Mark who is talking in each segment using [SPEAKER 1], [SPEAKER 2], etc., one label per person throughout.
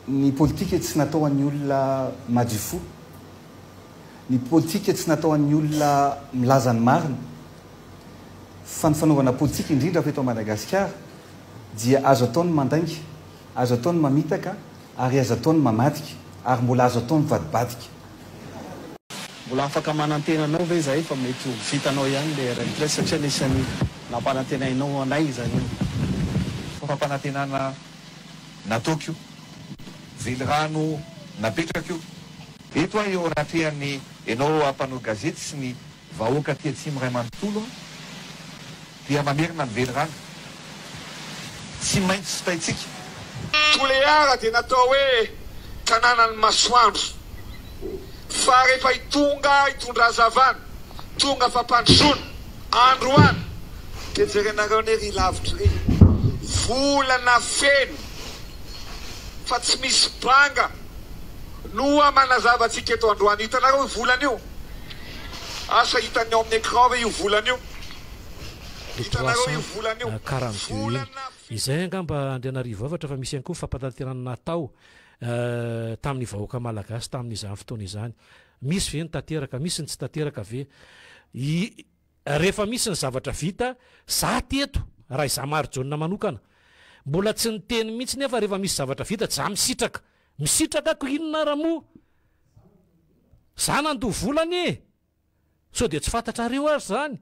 [SPEAKER 1] Ny politika tsy natao an'ny olona madio fo. Ny politika tsy natao an'ny olona milaza ny marina. Fa ny fanaovana politika, indrindra fa eto Madagasikara, dia azo atao ny mandainga, azo atao ny mamitaka ary azo atao ny mamadika ary mbola azo atao mivadibadika.
[SPEAKER 2] Mbola afaka manantena anao ve izahay fa mety ho vitanao ihany ilay RN 13 satria anisan'ny nampanantenainao anay izany io.
[SPEAKER 3] Fampanantenana nataoko io. Velirano napetrako io. Eto aho eo anatrehan'ny enao mpanao gazety sy ny vahoaka aty atsimo iray manontolo dia mamerina ny velirano. Tsy maintsy vitaintsika.
[SPEAKER 4] Toliara dia natao hoe tanànan'ny masoandro. Fa rehefa tonga hitondra hazavana, tonga fampandrosoana, androany, dia jerenareo anie ry lavitra ry, volana feno fa tsy misy banga no manazava antsika eto androany. Hitanareo io volana io? Asa hitan'ny ao amin'ny écran ve io volana io?
[SPEAKER 5] Le 342 iny. Izay angamba Andrianarivo hafatra fa misy ihany koa fampanantenana natao tamin'ny vahoaka malagasy tamin'izany fotoana izany. Misy ve ny tanteraka? Misy ny tsy tanteraka ve? I rehefa misy ny zavatra vita, za teto, raha izaho Marijaona manokana, mbola tsy niteny mihitsy nefa rehefa misy zavatra vita, za misitraka. Misitraka ko inona ara moa? Za nandoa vola anie e! Sao dia tsy fantatrareo ary izany?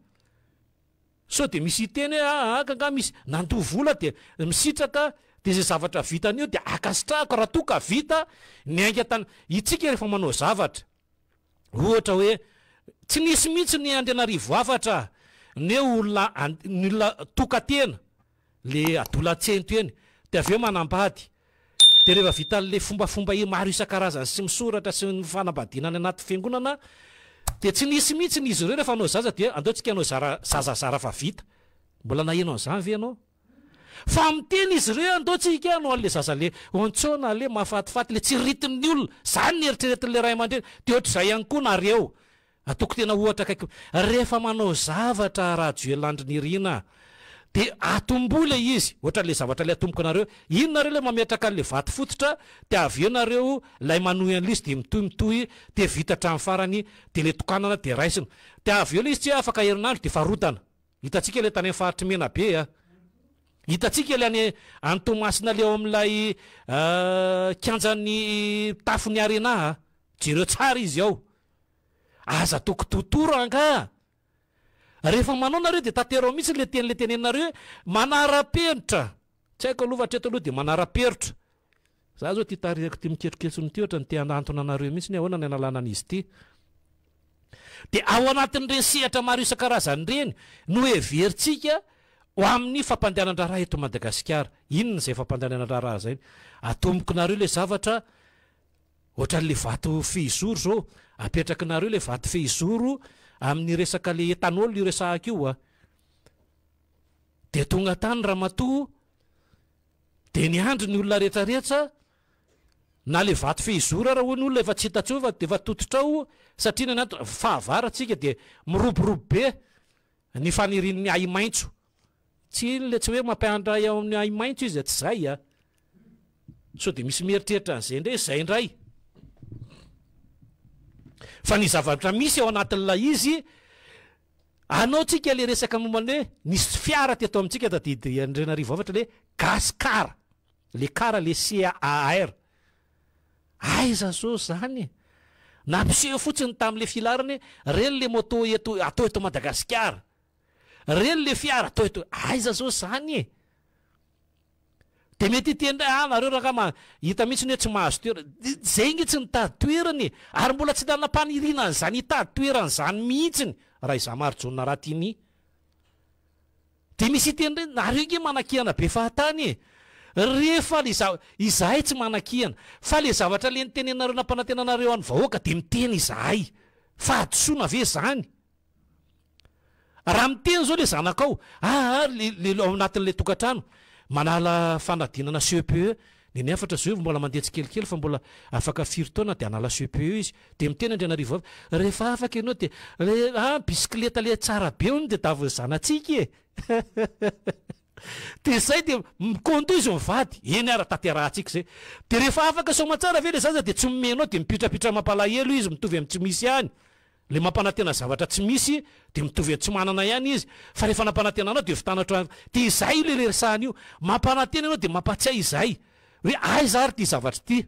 [SPEAKER 5] Sao dia misy hiteny hoe aa ka angaha misy nandoa vola dia misitraka dia izay zavatra vitany eo dia ankasitrahako raha toa ka vita niainga tany itsika rehefa manao zavatra ohatra hoe tsy nisy mihitsy ny Andrianarivo hafatra ny hoe olona ny olona toka-tena le adolantsento eny dia avy eo manambady Dia rehefa vitan'ilay fombafomba maro isan-karazany sy misoratra sy ny fanambadiana any anaty fiangonana dia tsy nisy mihitsy ny izy ireo rehefa hanao zaza dia andao tsika hanao zara zaza zara fa vita. Mbola naheno an'izany ve ianao? Fa miteny izy ireo andao tsika hanao an'ilay zaza le ontsona le mahafatifaty le tsiriritin'ny olona. Izany ny eritreretin'ilay ray aman-dreny. Dia ohatr'izay ihany koa nareo. Ataoko tena ohatra akaiky, rehefa manao zavatra Rajoelina Andry Nirina dia atombohy ilay izy, ohatran'ilay zavatra ilay atomboka nareo, iny nareo ilay mametraka an'ilay vato fototra dia avy eo nareo ilay manohy an'ilay izy dia mitohy mitohy dia vita hatramin'ny farany dia ilay tokanana dia raisina dia avy eo ilay izy tsy hoe afaka herinandro dia efa rodana. Hitantsika ilay tany amin'ny faritr'i Menabe a. Hitantsika ilay any any Toamasina ilay ao amin'ilay kianjan'ny tafon'ny Arena a. Jereo tsara izy ao. Aza atao kitoatoa rangaha. Rehefa manao nareo dia tanterao mihitsy le teny le teneninareo hoe manara-penitra. Tsy haiko aloha fa hatreto aloha dia manara-perotra. Za zao ty tarihako ty miketroketsona ity ohatran'ny te hanantona anareo mihitsy hoe ahoana ny analana an'izy ity. Dia ao anatin'ireny sehatra maro isan-karazany ireny no heverintsika ho amin'ny fampandehanan-draharaha eto Madagasikara. Inona izay fampandehanan-draharaha izay? Atombokinareo ilay zavatra Ohatran'le vato fehizoro zao, apetrakinareo le vato fehizoro amin'ny resaka le ethanol io resahako io a. Dia tonga tany ramatoa, dia niandry ny olona retraretra, na le vato fehizoro ara hoy ny olona efa tsy hita intsony fa dia efa tototra ao satria ny anatiny, fahavara tsika dia miroborobo be ny fanirian'ny ahi-maitso. Tsy iny le tsy hoe mampiandray ao amin'ny ahi-maitso izy a, tsy zay a. Sao dia misy mieritreritra an'izay indray, zay indray. Fa ny zavatra misy ao anatin'ilay izy, anao tsika le resaka momba ny hoe nisy fiara teto amintsika tadidy Andrianarivo Avatra le gasy car, le car le CAR. Aiza zao zany e? Nampiseho fotsiny tamin'le filarany hoe reny le moto eto atao eto Madagasikara. Reny le fiara atao eto, aiza zao zany e? De mety hiteny ndray, ah nareo rangaha ma hita mihitsy ny hoe tsy mahazo toerana, zay nge tsy nitady toerana e, ary mbola tsy nanam-paniriana an'izany hitady toerana izany mihitsiny raha izaho Marijaona Ratini. De misy hiteny ndray, nareo nge manakihana be fahatany e, rehefa le za, izahay tsy manakihana, fa le zavatra le nitenenareo nampanantenanareo an'ny vahoaka de miteny izahay, fahadisoana ve zany? Raha miteny zao le zanakao, aa le le ao anatin'ilay tokantrano, manala fanadinana CEPE, ny ny hafatra zao mbola mandeha tsikelikely fa mbola afaka firy taona de hanala CEPE izy, de miteny Andrianarivo avy, rehefa afaka ianao de le ah bisikileta le tsara be hono tadiavin'ny zanatsika e! Dia izay dia mikondo izy mivady, eny ara tanterahantsika izay. Dia rehefa afaka soamantsara ve ilay zaza dia tsy omenao dia mipitrapitra mampalahelo izy mitovy amin'ny tsy misy ihany. Ilay mampanantena zavatra tsy misy dia mitovy amin'ny tsy manana ihany izy. Fa rehefa nampanantena anao dia vitana ohatran'ny, dia izay ilay resahana io. Mampanantena ianao dia mampatsiahy izay. Hoe aiza ary ity zavatra ity.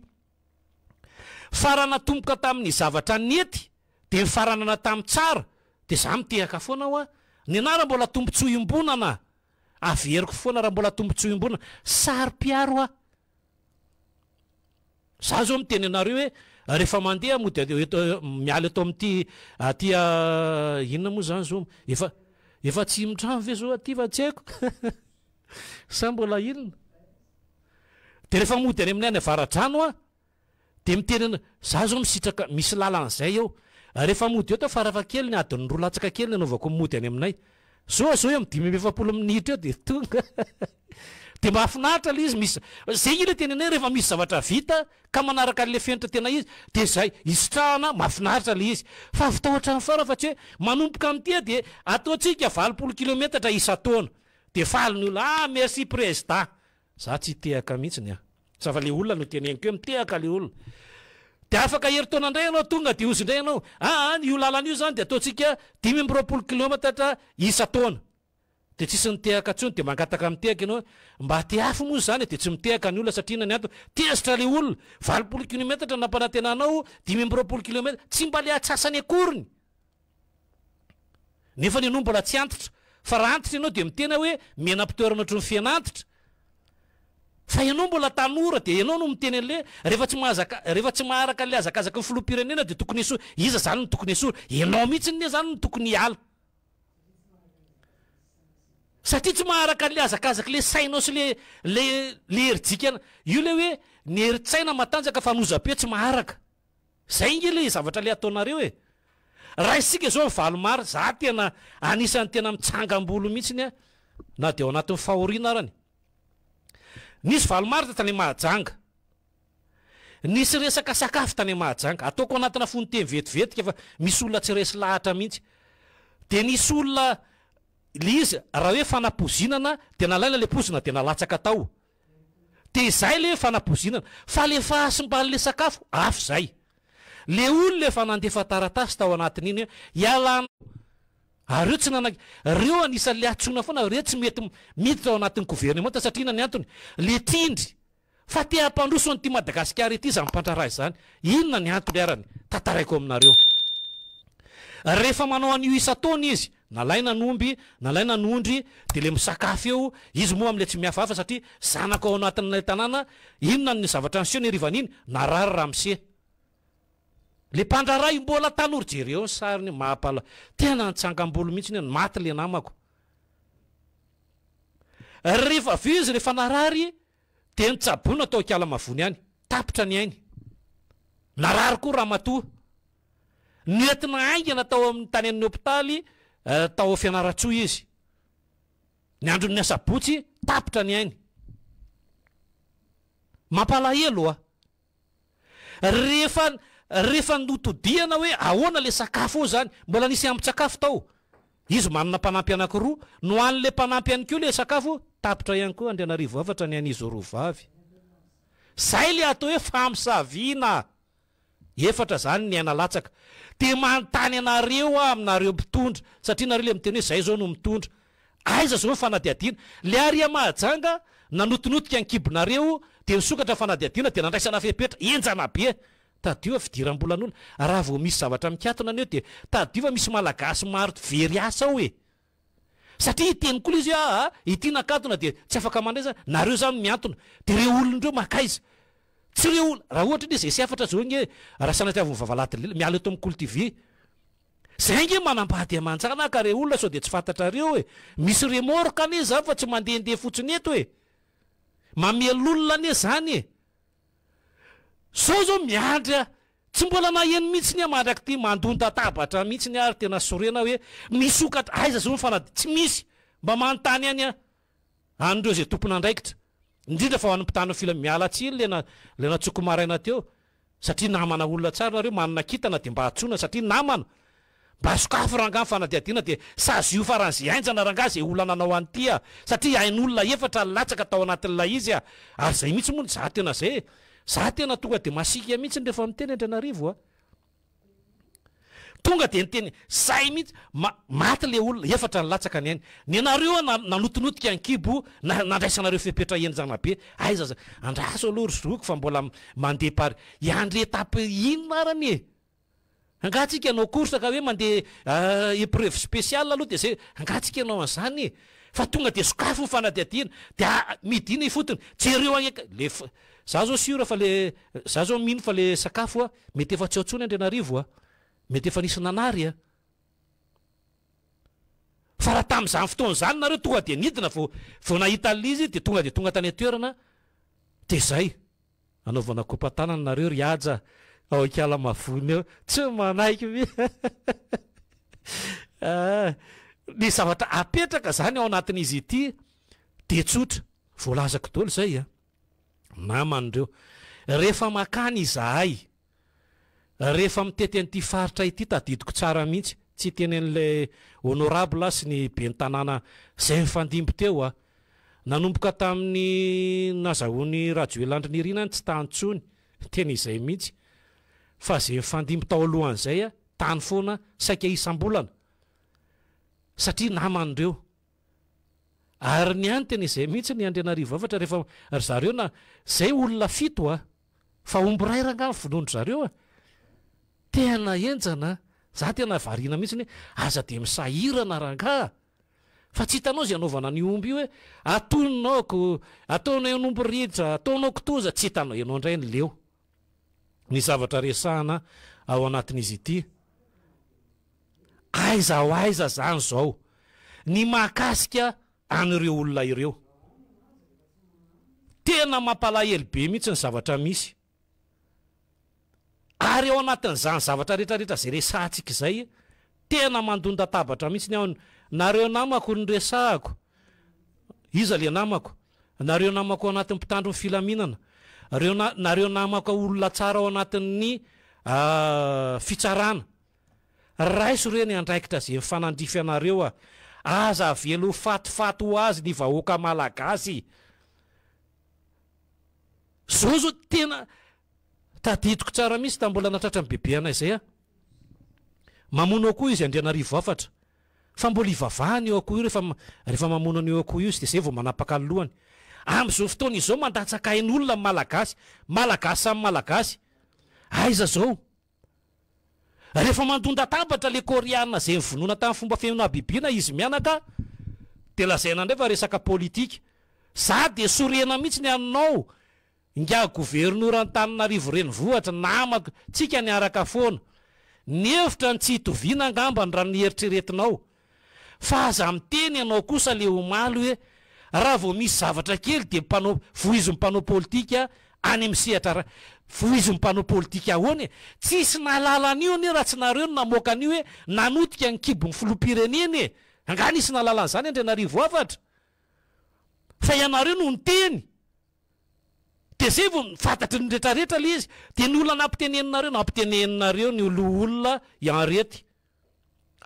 [SPEAKER 5] Fa raha natomboka tamin'ny zavatra nety dia nifaranana tamin'ny tsara dia za mitehaka foana hoa. Ny anah raha mbola tombotsoa iombonana averiko foana raha mbola tombotsoa iombonana. Saro-piaro aho. Za zao miteny anareo hoe rehefa mandeha mody eto miala eto amin'ity aty inona moa zany zao efa efa tsy mitrano ve zao aty fa tsy haiko sa mbola inona. Dia rehefa mody any aminay any Avaradrano aho dia miteny ana, za zao misitraka, misy lalana zay eo, rehefa mody eto aho farafahakeliny adiny roa latsaka kely ny anaovako mody any aminay, zao zao eo amin'ny 45 minitra eo dia tonga, dia mahafinaritra ilay izy, misy, zay nge ilay tenenay rehefa misy zavatra vita ka manaraka an'ilay fenitra tena izy dia zay, isitrahana, mahafinaritra ilay izy, fa avy tao hatramin'ny farany fa tsy hoe manomboka amin'ity dia ataontsika 80 kilometatra isan-taona, dia faly ny olona, ah merci prezida, Za tsy hitehaka mihitsiny an. Sa fa le olona no teneniko hoe mitehaka le olona. De afaka herintaona indray ianao tonga de hozy indray ianao, aa io lalana io zany de ataontsika 25 kilometatra isan-taona. De tsisy nitehaka intsony de mangataka mitehaka ianao hoe mba tehafo moa izany e, de tsy mitehaka ny olona satria inona ny antony? Tezitra le olona, 80 kilometatra nampanantenanao, 25 kilometatra, tsy mba le atsasany akoriny. Nefa ny anao mbola tsy antitra. Fa raha antitra ianao dia mitena hoe miainam-pitoerana ohatry ny fiain'antitra. Fa ianao mbola tanora dia ianao no miteny an'le rehefa tsy mahazaka rehefa tsy maharaka an'le hazakazaky ny filoham-pirenena dia tokony esory. Iza zany no tokony esory? Ianao mihitsy ne zany no tokony hiala. Satria tsy maharaka an'le hazakazaky le sainao sy le le le herijika io le hoe ny herin-tsaina matanjaka fa ny hoza-pe tsy maharaka. Zay nge le zavatra le ataonareo e! Raisika zao ny 8 mars, za tena anisan'ny tena mitsangam-bolo mihitsiny aho na dia ao anatin'ny fahoriana arany. Nisy 8 mars tany Mahajanga. Nisy resaka sakafo tany Mahajanga. Ataoko anatina fononteny vetivetika fa misy olona tsy resy lahatra mihitsy. Dia nisy olona le izy raha hoe fanapozinana dia nalaina le pozina dia nalatsaka tao. Dia izay le fanapozinana. Fa le fahasimban'le sakafo, hafa izay. Le olona efa nandefa taratasy tao anatin'iny hoe ialana ary reo tsy nanaiky. Reo anisan'le antsoina foana, reo tsy mety miditra ao anatin'ny governemanta satria inona ny antony? Le tsindry. Fa te hampandroso an'ity Madagasikara ity izany mpandraharaha izany. Inona ny antony arany? Tantaraiko aminareo. Rehefa manao an'io isan-taona izy, nalaina ny omby, nalaina ny ondry, dia ilay misakafo eo, izy moa amin'ilay tsy mihafahafa satria zanaka ao anatin'ilay tanàna, inona ny zavatra niseho ny harivan'iny? Narary ramose. Ilay mpandraharaha io mbola tanora, jereo ny sariny, mampala, tena nitsangam-bolo mihitsy iny, maty ilay namako. Rehefa avy eo izy, rehefa narary, dia nitsaboina tao Ikalamavony any, tapitra ny ainy. Narary koa ramatoa. Nentina haingana tao amin'ny tany amin'ny hopitaly tao Fianarantsoa izy. Ny andron'ny asabotsy, tapitra ny ainy. Mampalahelo a! Rehefa rehefa notodihana hoe ahoana le sakafo ao zany, mbola nisy ambin-tsakafo tao. Izy manana mpanampy anankiroa, nohanin'ilay mpanampy ihany koa le sakafo, tapitra ihany koa Andrianarivo hafatra ny an'izy roa vavy. Zay le atao hoe famosaviana. Efatra zany ny aina latsaka. Dia manontany anareo aho aminareo mpitondra, satria nareo le miteny hoe zay zao no mitondra. Aiza zao ny fanadihadiana? Le ary Mahajanga nanotonotika ny kibonareo dia nisokatra ny fanadihadiana dia nandraisana fepetra henjana be. Tadidio fa fidiram-bolan'olona. Raha vao misy zavatra mikatona anie dia tadidio fa misy malagasy maro very asa ao e. Satria hiteny koa izy hoe aa ity nakatona dia tsy afaka mandray zany, nareo zany mihantona, dia reo olona ireo makaiza? Tsy reo olona, raha ohatra anie zay sy hafatra zao nge raha sanatria avy mivavalady lela, miala eto amin'ny Kolo TV, zay nge manambady aman-janaka re olona sao dia tsy fantatrareo e, misy remorque anie zany fa tsy mandehandeha fotsiny eto e, mamelona anie zany e. Zao zao miandry aho, tsy mbola naheno mihitsy aho mandrak'ity, mandon-databatra mihitsy aho ary tena sorena hoe misokatra, aiza zao ny fanadi-, tsy misy, mba manontany ihany aho an'ireo izay tompon'andraikitra, indrindra fa ho an'ny mpitandro ny filaminana, miala tsiny le na, le natsoko maraina teo, satria namana olona tsara nareo, manana kintana dia mba antsoina satria namana. Mba sokafy rangaha ny fanadihadiana dia sazio faran'izay hainjana rangaha izay olona nanao an'ity a! Satria ain'olona efatra nilatsaka tao anatin'ilay izy a! Ary izay mihitsy moa za tena izay e! Za tena tonga dia masiaka mihitsy rehefa miteny Andrianarivo a! Tonga dia niteny zay mihitsy, ma, maty le olona, efatra nilatsaka ny ainy. Nenareo a nanotonotika ny kibo, na, nandraisanareo fepetra henjana be, aiza za, andraso aloha ry zoky fa mbola mandeha par, hiandry étape inona arany e? Angaha tsika hanao course ka hoe mandeha épreuve spéciale aloha dia zay, angaha tsika hanao an'izany e? Fa tonga dia sokafy ny fanadihadiana, dia midina ifotony, jereo agny le, za zao sûr fa le, za zao mino fa le sakafo a, mety efa tsy ao tsony Andrianarivo a, mety efa nisy nanary a. Fa raha tamin'izany fotoana izany nareo tonga dia nidina vao vao nahita an'ilay izy dia tonga dia tonga tany an-toerana dia zay. Anaovana kopa-tanana nareo ry Haja ao Ikalamavony ao, tsy manaiky mihitsy. Ny zavatra apetraka zany ao anatin'izy ity dia tsotra, voalazako daholo zay a. Namana ireo. Rehefa makany izahay, rehefa mitety an'ity faritra ity, tadidiko tsara mihitsy, tsy hiteny an'ilay honorable aho sy ny ben'ny tanàna izay nifandimby teo aho. Nanomboka tamin'ny nazahoan'i Rajoelina Andry Nirina ny tsy tany intsony, tena izay mihitsy. Fa izay nifandimby tao alohan'izay, tany foana, saika isam-bolana. Satria namana ireo. Ary ny any tena izay mihitsy ny Andrianarivo efatra rehefa ry zareo na zay olona fito a! Fa omby iray rangaha ny vonoan-dry zareo a! Tena henjana a! Za tena variana mihitsy hoe aza dia misahirana rangaha! Fa tsy hitanao izay anaovana an'io omby io hoe atononao ko, ataonao omby ritra, ataonao kitoza, tsy hitanao, ianao indray no leo. Ny zavatra resahana ao anatin'izy ity. Aiza ho aiza zany zao ny mahakasika an'ireo olona ireo? Tena mampalahelo be mihitsy ny zavatra misy. Ary ao anatin'izany zavatra rehetra rehetra izay resahantsika izay, tena mandon-databatra mihitsy aho, nareo namako no resahako, iza le namako? Nareo namako ao anatin'ny mpitandro ny filaminana, reo na, nareo namako olona tsara ao anatin'ny fitsarana, Raiso re ny andraikitra ze mifanandrify anareo a! Aza avela ho fatifaty ho azy ny vahoaka malagasy! Zao zao tena tadidiko tsara mihitsy tamin'ny mbola natratra ny bebe anay zay a! Mamono akoho izy Andrianarivo hafatra fa mbola ivavahany io akoho io rehefa rehefa mamono an'io akoho io izy de zay vao manapaka ny lohany. Amin'izao fotoana izao mandatsaka ain'olona ny malagasy, malagasy samy malagasy. Aiza zao? Rehefa mandon-databatra le Koreana izay nivonona tamin'ny fomba feno habibiana izy mianaka dia lazaina indray fa resaka politika. Za dia sorena mihitsy ny aminao ingahy governora Antananarivo renivohitra, namako, tsika niaraka foana. Ny hevitra no tsy itoviana angambany raha ny eritreretinao. Fa aza miteny ianao kosa le omaly hoe raha vao misy zavatra kely dia mpanao vohizin'ny mpanao politika any amin'ny sehatra ra vohizin'ny mpanao politika ahoana e? Tsisy nahalala an'io anie raha tsy nareo no namoaka an'io hoe nanotika ny kibon'ny filoham-pirenena e! Angaha nisy nahalala an'izany Andrianarivo hafatra? Fa ianareo no niteny! Dia zay vao fantatry ny retraretra le izy, dia ny olona nampiteneninareo, nampiteneninareo ny loholona i Henriette.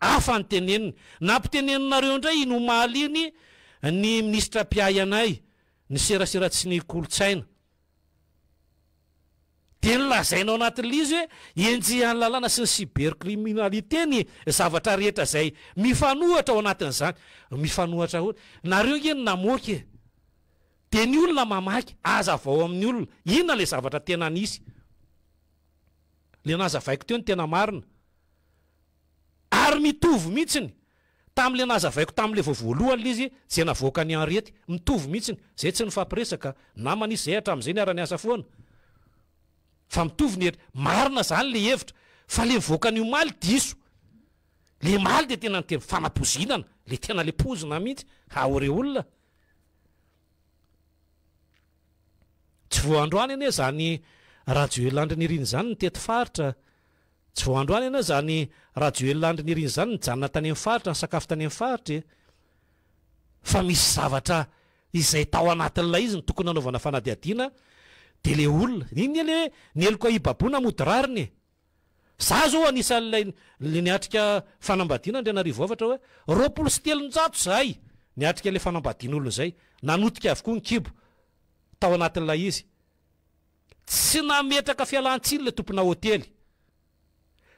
[SPEAKER 5] Hafa ny teneniny. Nampiteneninareo indray iny omaly iny ny minisitra mpiahy anay, ny serasera tsy ny kolontsaina. Dia nolazaina ao anatin'ilay izy hoe enjehan'ny lalàna sy ny cybercriminalité ny zavatra rehetra izay mifanohitra ao anatin'izany. Mifanohitra ahoana? Nareo ange no namoaka e! Dia ny olona mamaky, hazavao amin'ny olona, inona ilay zavatra tena nisy. Ilay nazavaiko teo no tena marina. Ary mitovy mihitsiny tamin'ilay nazavaiko tamin'ilay vao voalohany ilay izy izay navoakan'i Henriette. Mitovy mihitsiny. Izay tsy nifampiresaka. Namana izy izay hatramin'izay niara-niasa foana. Fa mitovy ny hery. Marina izany ilay hevitra. Fa ilay nivoaka ny omaly diso. Ilay omaly dia tena niteny fanapozinana. Ilay tena ilay pozina mihitsy. Ao re olona. Tsy vao androany anie izany Rajoelina Andry Nirina izany nitety faritra. Tsy vao androany anie izany Rajoelina Andry Nirina izany nijanona tany amin'ny faritra, nisakafo tany amin'ny faritra e. Fa misy zavatra izay tao anatin'ilay izy no tokony hanaovana fanadihadiana dia ilay olona. Iny anie ny heloka hibaboana mody rariny e. Za zao anisan'ilay le niatrika fanambadiana Andrianarivo Avatra hoe 320 zahay niatrika ilay fanambadian'olona izay, nanotika avokoa ny kibo tao anatin'ilay izy. Tsy nametraka fialan-tsiny ilay tompona hotely.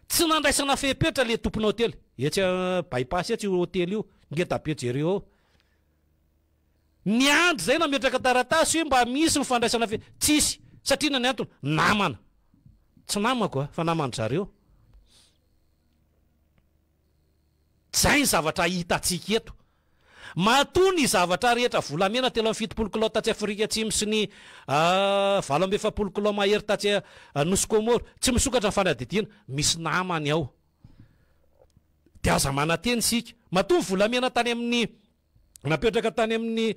[SPEAKER 5] Tsy nandraisana fepetra ilay tompona hotely. Etsy by pass etsy io hotely io, ngeda be jereo eo. Niandry izay nametraka taratasy hoe mba misy ny fandraisana fe, tsisy. Satria inona ny antony? Namana. Tsy namako a, fa naman-dry zareo. Zay ny zavatra hitantsika eto. Matoa ny zavatra rehetra volamena 73 kilao tatsy Afrika Atsimo sy ny 48 kilao mahery tatsy Nosy Comores, tsy misokatra ny fanadihadiana, misy namany ao. Dia aza manantena isika. Matoa ny volamena tany amin'ny napetraka tany amin'ny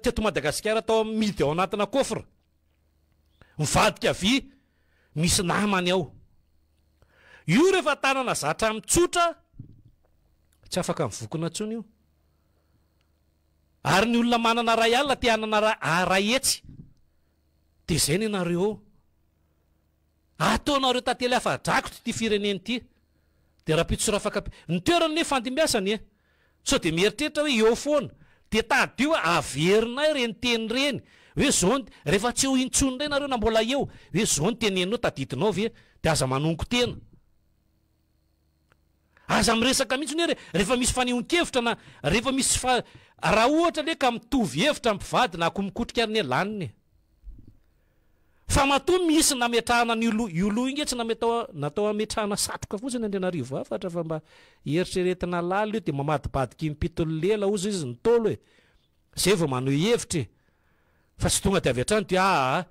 [SPEAKER 5] teto Madagasikara tao amin'ny mihidy ao anatina coffre, mivadika vy, misy namany ao. Io rehefa tanana zatra mitsotra, tsy afaka mivokona intsony io. Ary ny olona manana ray alina te hanana ray hetsy, dia izay ny anareo eo. Ataonareo tantely afa-drakotra ity firenena ity. Dia rahampitso sy rafaka-, ny toerana anie fandimbiasana e! Sao dia mieritreritra hoe eo foana. Dia tadidio hoe averinay ireny teny ireny. Hoe zao ny, rehefa tsy eo intsony indray nareo na mbola eo, hoe zao ny teneninao tadidinao ve? Dia aza manongo tena. Aza miresaka mihitsy hoe rehefa misy fanehoan-kevitra na rehefa misy fa, raha ohatra anie ka mitovy hevitra ny mpivady na akoho mikotrika ary anie laniny e. Fa matoa misy nametrahana an'io loha, io loha io nge tsy nametao natao hametrahana satroka fotsiny Andrianarivo hafatra fa mba eritreretina lalina io dia mamadibadika impito ny lela hozy izy ny Ntaolo e! Zay vao maneho hevitra e! Fa tsy tonga dia avy hatrany dia aa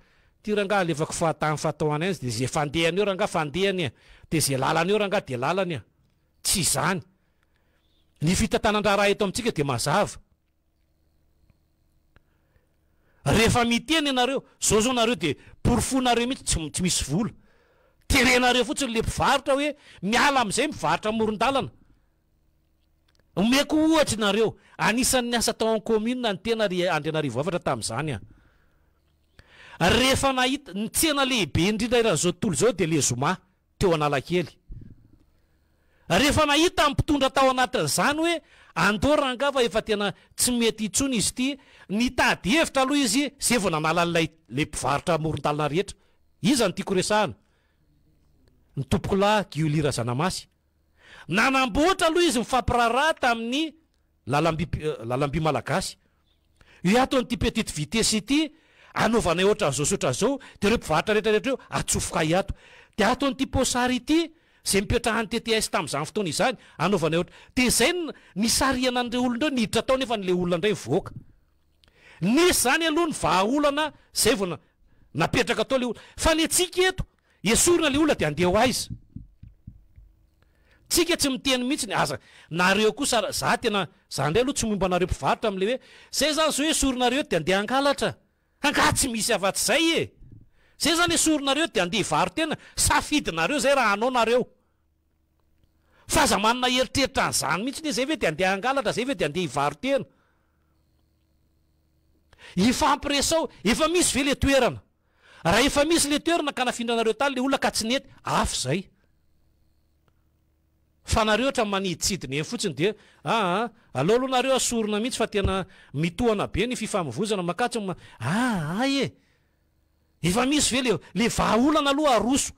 [SPEAKER 5] ty rangaha alefako fahatany fahatao any aiza dia ze fandehany eo rangaha fandehany e! Dia ze lalany eo rangaha dia lalany e! Tsy izany. Ny fitantanan-draharaha eto amintsika dia mazava. Rehefa miteny ianareo, zao zao nareo dia porofoinareo mihitsy tsy tsy misy vola. Terenareo fotsiny le mpivarotra hoe miala amin'izay mivarotra amoron-dalana. Omeko ohatra nareo, anisan'ny niasa tao amin'ny commune ny tena ry Andrianarivo Afatra tamin'izany an. Rehefa nahita, ny tsena lehibe indrindra eran'izao tontolo izao dia le zoma. teo Analakely. Rehefa nahita ny mpitondra tao anatin'izany hoe andao rangahy fa efa tena tsy mety intsony izy ity, nitady hevitra aloha izy zay vao nanala an'ilay ilay mpivarotra amoron-dalana rehetra. Iza no tiako resahana? Ny tompokolahy Giuly Razanamasy. Nanamboatra aloha izy nifampiraharaha tamin'ny lalamby lalamby malagasy. Io ato an'ity petite vitesse ity anaovanay ohatran'izao sy ohatran'izao dia ireo mpivarotra rehetra rehetra ireo atsofokay ato. Dia ato an'ity Posary ity izay nipetrahan'ny TTS tamin'izany fotoana izany anaovanay ohatra. Dia izay no nisarihana an'ireo olona ireo niditra tao nefa ilay olona indray nivoaka. Nisy izany aloha ny vahaolana izay vao napetraka tao ilay olona. Fa ny antsika eto Esorina le olona de andeha ho aiza? Tsika tsy miteny mihitsy aza nareo kosa za tena za ndray aloha tsy momba anareo mpivarotra amle hoe zay zany zao esorinareo eto de andeha hangalatra angaha tsy misy afatsy zay e! Zay zany esorinareo eto de andeha hivaro-tena safidinareo zay raha hanao nareo fa aza manana eritreritra an'izany mihitsy hoe zay ve de andeha hangalatra zay ve de andeha hivaro-tena ifampiresao efa misy ve le toerana Raha efa misy le toerana ka nafindranareo tany le olona ka tsy nety, hafa izay. Fa nareo ohatran'ny maniditsidina eny fotsiny dia aa aleo aloha nareo asorina mihitsy fa tena mitohana be ny fifamoivozana makatso ma aa e! Efa misy ve le le vahaolana aloha aroso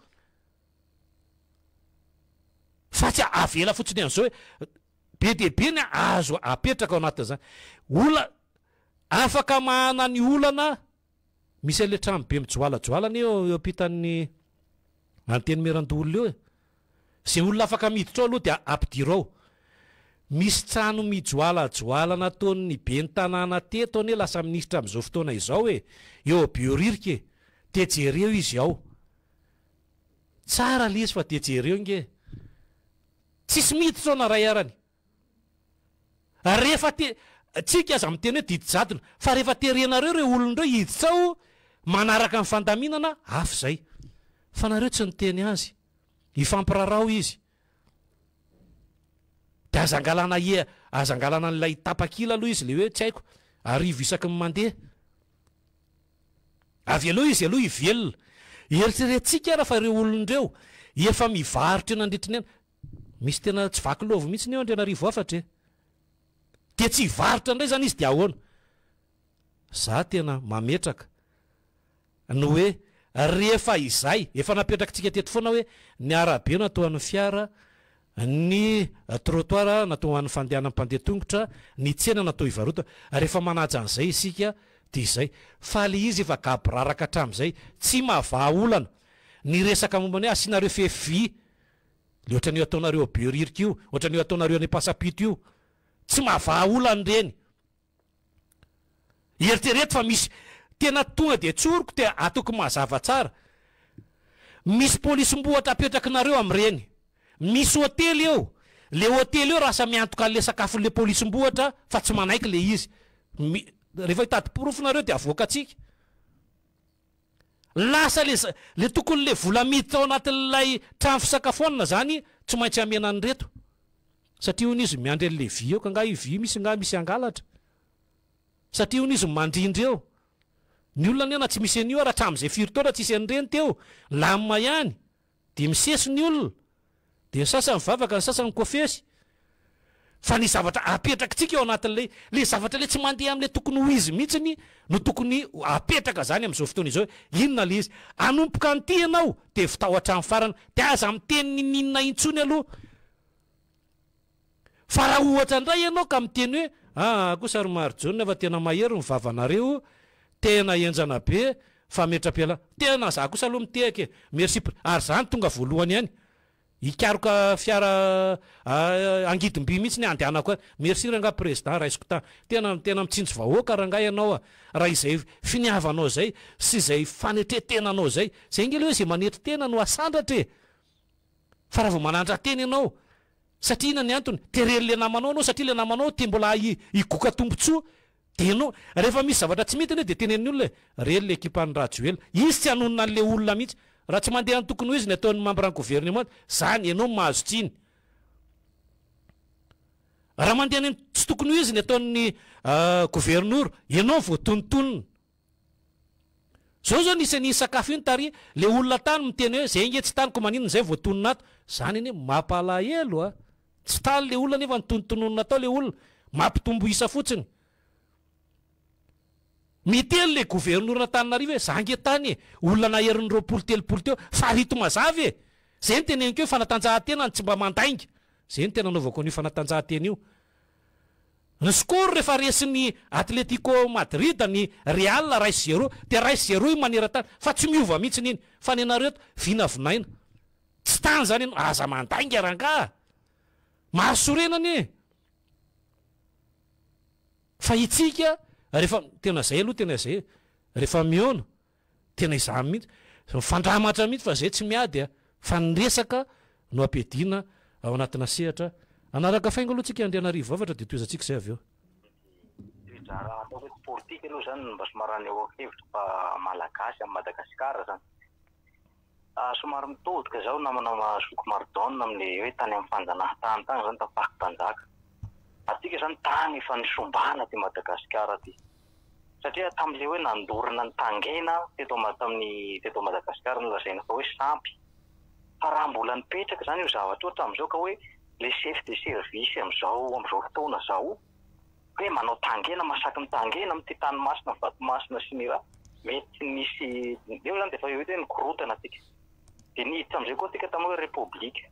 [SPEAKER 5] fa tsy avela fotsiny an'izao hoe be dia be ny azo apetraka ao anatin'izany. Olona afaka mahana ny olana Misy an'ilay trano be mijoalajoala anie eo ampitan'ny Antenimierandoholona eo e. Izay olona afaka miditra ao aloha dia ampidiro ao. Misy trano mijoalajoala nataon'ny ben'ny tanàna teto anie lasa minisitra amin'izao fotoana izao e, eo Behoririka e. Dia jereo izy ao. Tsara ilay izy fa dia jereo nge. Tsisy miditra ao na iray arany. Rehefa te, tsika aza miteny hoe didy jadona, fa rehefa terenareo ireo olona ireo hiditra ao manaraka ny fandaminana, hafa izay. Fa nareo tsy niteny azy. Hifampirarao izy. Dia aza angalana ia, aza angalana an'ilay tapakila aloha izy, le hoe tsy haiko, arivo isaky ny mandeha. Avy aloha izy aloha hivelona. Eritreretintsika ara fa ireo olona ireo, Efa mivarotra eo nandritry ny Misy tena tsy vaky lôvy mihitsy eo Andrianarivo hafatra e. Dia tsy hivarotra indray izany izy dia ahoana? Za tena mametraka ny hoe rehefa izay, efa napetrakitsika teto foana hoe ny arabe natao an'ny fiara, ny trottoir natao ho an'ny fandehanan'ny mpandeha tongotra, ny tsena natao hivarotana. Rehefa manaja an'izay isika dia izay. Fa le izy efa gaboraraka hatramin'izay, tsy mahavaha olana. Ny resaka momba ny hoe asianareo fefy vy, le ohatran'io ataonareo ao Behoririka io, ohatran'io ataonareo any Ampasampito io, tsy mahavaha olana ireny. Eritrereto fa misy tena tonga dia tsoriko te ataoko mazava tsara. Misy polisim-bohitra apetrakinareo amin'ireny. Misy hotely eo. Le hotely eo rasa miantoka an'le sakafon'le polisim-bohitra fa tsy manaiky le izy. Mi, rehefa hitady porofo nareo dia avoakantsika. Lasa le le tokony le vola miditra ao anatin'ilay trano fisakafoanana zany tsy maintsy amena an'ireto. Satria hono izy miandry an'le vy eo ka nga io vy io misy nga misy hangalatra. Satria hono izy mandrindra eo. Ny olona anie na tsy misy an'io ary hatramin'izay firy taona tsisy an'ireny teo, lamina ihany. Dia misesy ny olona. Dia ny sasany mivavaka, ny sasany mikofesy. Fa ny zavatra apetrakitsika ao anatin'ilay, ilay zavatra ilay tsy mandeha amin'ilay tokony ho izy mihitsiny no tokony apetraka izany amin'izao fotoana izao hoe inona ilay izy. Hanomboka an'ity ianao dia vitao hatramin'ny farany. Dia aza miteny n'inon'inona intsony aloha. Fa raha ohatra indray ianao ka miteny hoe aa kosa ry Marijaona fa tena mahery ny vavanareo, tena henjana be fa metra-pialana. Tena za kosa aloha mitehaka e. Merci pr. Ary za no tonga voalohany ihany. Hikaroka fiara angidim-by mihitsy ny handehanako any. Merci rangahy président raisiko ta. Tena tena mitsinjo vahoaka rangahy ianao a. Raha izay finiavanao izay sy izay fanetren-tenanao izay. Izay ange ilay hoe izay manetry tena no asandratra e. Fa raha vao manandra-tena ianao, satria inona ny antony? Teren'ilay namanao ianao satria ilay namanao te mbola higoka tombontsoa, dia ianao, rehefa misy zavatra tsy mety anie dia tenenin'ny olona e, reny ilay ekipan'i Rajoelina, izy tsy hanonona an'ilay olona mihitsy, raha tsy mandeha ny tokony ho izy ny ataon'ny membre ny gouvernement, zany ianao no mahazo tsiny. Raha mandeha ny tsy tokony ho izy ny ataon'ny governora, ianao no voatonontonona. Zao zao nisy an'iny sakafo iny tary, le olona tany miteny hoe zay nge tsy tany ko maninona zay voatonona ato, zany anie mampalahelo a! Tsy tany le olona nefa notonotononina tao le olona, mampitombo isa fotsiny. Miteny le governoran'Antananarivo hoe za nge tany e, olona naherin'ny 20 30 teo, farito mazava e! Zay no teneniko hoe fanatanjahantena no tsy mba mandainga, zay no tena anaovako an'io fanatanjahantena io. Ny score rehefa resin'ny Atletico Madrid ny Real iray sy zéro dia iray sy zéro io maneran-tany fa tsy miova mihitsiny iny fa ny anareo eto vinavinaina tsy tany zany ianao aza mandainga rangaha mahasorena anie fa itsika rehefa tena zay aloha tena zay rehefa mihaona Tena izany mihitsy. Mifandramatra mihitsy fa zay tsy miady a! Fa ny resaka no ampiadiana ao anatina sehatra. Hanaraka faingo aloha tsika Andrianarivo Vavatra dia tohizantsika izay avy eo.
[SPEAKER 6] Toe-draharaha atao hoe politika aloha izany no mba somary anehoako hevitra fa Malagasy amin'i Madagasikara izany. Somary mitodika izao namana zoky Maridon amin'ilay hoe tany amin'ny fanjanahantany tany izany tamin'ny faha mpanjaka. Antsika izany tany efa nisombana aty Madagasikara aty. Satria tamin'ilay hoe nandorana ny tangena teto tamin'ny teto Madagasikara nolazaina fa hoe sampy. Fa raha mbola nipetraka izany io zavatra io hatramin'izao ka hoe le chef de service amin'izao amin'izao fotoana izao hoe manao tangena masaky ny tangena amin'ity tany masina vatomasina sy ny raha mety tsy nisy eo izany dia efa hita hoe nikorontana tsika. Dia niditra amin'izay koa tsika tamin'ny hoe repoblika.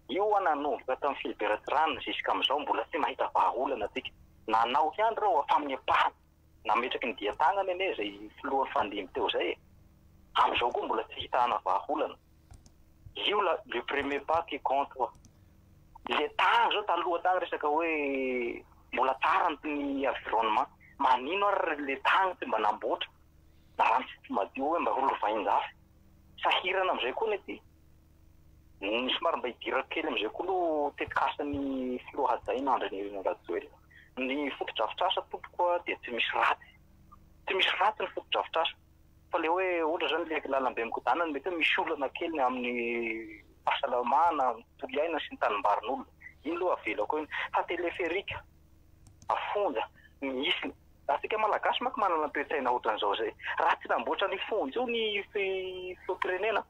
[SPEAKER 6] Io hoa nanomboka tamin'ny Philibert Tsiranana jusqu'amin'izao mbola tsy mahita vahaolana tsika. Nanao ihany ireo fa amin'ny ampahany. Nametraky ny dian-tagnany anie izay filoha nifandimby teo izay e. Amin'izao koa mbola tsy ahitana vahaolana. Io la le premier pas qui compte hoa. Le tagny zao taloha tagny resaka hoe mbola tsara ny environnement. Manino ary le tagny tsy mba namboatra na rano fisotro madio hoe mba ho lovain-jafy. Sahirana amin'izay koa ny aty. Ny somary mba hidirako kely amin'izay koa aloha tetikasan'ny filoha hajaina Andry Nirina Rajoelina. Ny fotodrafitrasa tompoko dia tsy misy ratsy. Tsy misy ratsy ny fotodrafitrasa. Fa ilay hoe ohatra izany ilay lalambe mikodana mety hoe misy olana kely ny amin'ny fahasalamana, ny tontolo iainana sy ny tanimbarin'olona. Iny aloha avelako iny. Fa téléphérique, afonja, misy. Antsika Malagasy manko manana toe-tsaina ohatran'izao izay. Raha tsy namboatra ny fonja io ny filoham-pirenena.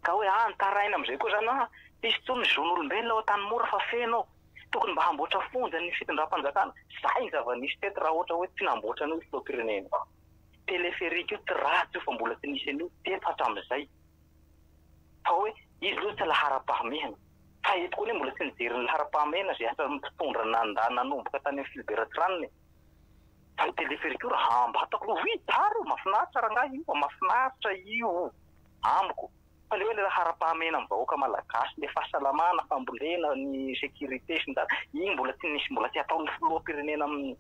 [SPEAKER 6] Ka hoe ah nitaraina amin'izay koa zany ah tsisy intsony ny zon'olombelona ao Antanimora fa feno ao. Tokony mba hamboatra fonja ny fitondram-panjakana. Zay ny zava-nisy teto raha ohatra hoe tsy namboatra an'io filoham-pirenena. Téléphérique io tsy ratsy io fa mbola tsy nisy an'io teto hatramin'izay. Fa hoe izy aloha tsy laharam-pahamehana. Fa eto koa anie mbola tsy nijery ny laharam-pahamehana izay asan'ny mpitondra nandà nanomboka tany amin'ny Philbert Ratsiranana e. Fa ny téléphérique io raha ambatako aloha, oui tsara io, mahafinaritra rangahy io, mahafinaritra io amiko. Fa le hoe le laharam-pahamehana amin'ny vahoaka malagasy, le fahasalamana, fambolena, ny sécurité sy ny tariny, iny mbola tsy nisy, mbola tsy ataon'ny filoham-pirenena amin'ny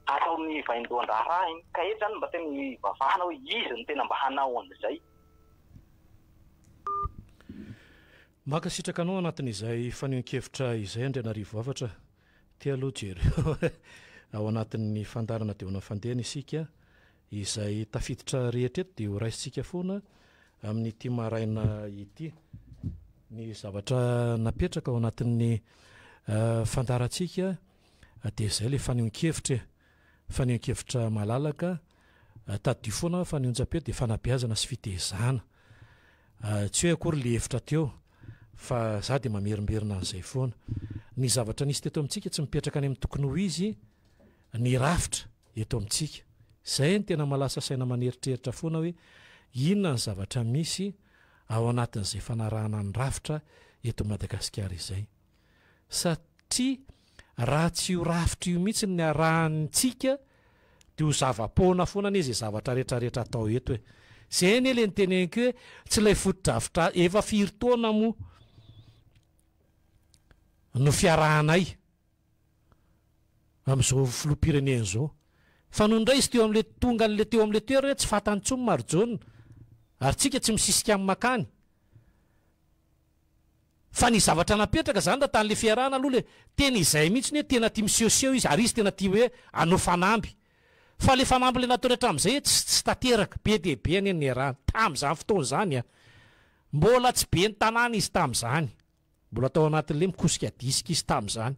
[SPEAKER 6] ataon'ny vaindohan-draharaha iny. Ka eto zany mba tena ivavahana hoe iza no tena mba hanao an'izay.
[SPEAKER 5] Mankasitraka anao anatin'izay fanehoan-kevitra izay Andrianarivo Avatra. Ty aloha jereo ao anatin'ny fandaharana Deona Fandehana isika. Izay tafiditra rehetra eto dia ho raisintsika foana amin'ity maraina ity. Ny zavatra napetraka ao anatin'ny fandaharantsika dia izay ilay fanehoan-kevitra e. Fanehoan-kevitra malalaka. Tadidio foana fa ny onjam-peo dia fanabeazana sy fitezana. Tsy hoe akory le hevitra teo fa za dia mamerimberina an'izay foana. Ny zavatra nisy teto amintsika tsy mipetraka any amin'ny tokony ho izy ny rafitra eto amintsika. Izay no tena mahalasa saina maneritreritra foana hoe inona ny zavatra misy ao anatin'izay fanarahana ny rafitra eto Madagasikara izay. Satria raha tsy io rafitra io mihitsy ny arahantsika dia ho zava-poana foana anie izay zavatra rehetra rehetra atao eto e. Izay anie ilay niteneniko hoe tsy ilay fotodrafitrasa, efa firy taona moa no fiarahanay amin'izao filoham-pirenena izao. Fa nony indray izy teo amin'ilay tonga an'ilay teo amin'ilay toerana hoe tsy fantany intsony Marijaona ary tsika tsy misisika amin'ny makany. Fa ny zavatra napetraka zany raha tany le fiarahana aloha le tena izay mihitsy hoe tena tia misehoseho izy ary izy tena tia hoe hanao fanamby. Fa le fanamby le nataony hatramin'izay tsy tsy tanteraka. Be dia be anie ny niarahany tamin'izany fotoana izany a. Mbola tsy ben'ny tanàna izy tamin'izany. Mbola tao anatin'le mikosika disque izy tamin'izany.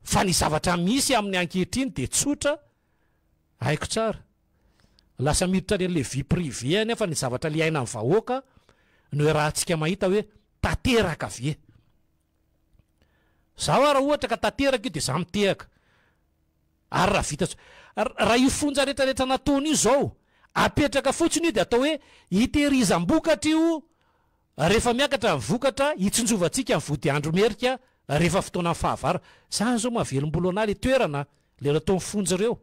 [SPEAKER 5] Fa ny zavatra misy amin'ny ankehitriny dia tsotra Haiko tsara. Lasa miditra any an'ilay vie privée anefa ny zavatra le iainan'ny vahoaka no iarahantsika mahita hoe tanteraka ve. Zaho raha ohatra ka tanteraka io dia za mitehaka. Ary raha vita raha io fonja retraretra nataony io zao apetraka fotsiny io dia atao hoe hitehirizam-bokatra io Rehefa miakatra ny vokatra, hitsinjovantsika ny vodiandro merika rehefa fotoanan'ny fahavara. Zany zao mahavelombolo anah le toerana le nataony fonja ireo.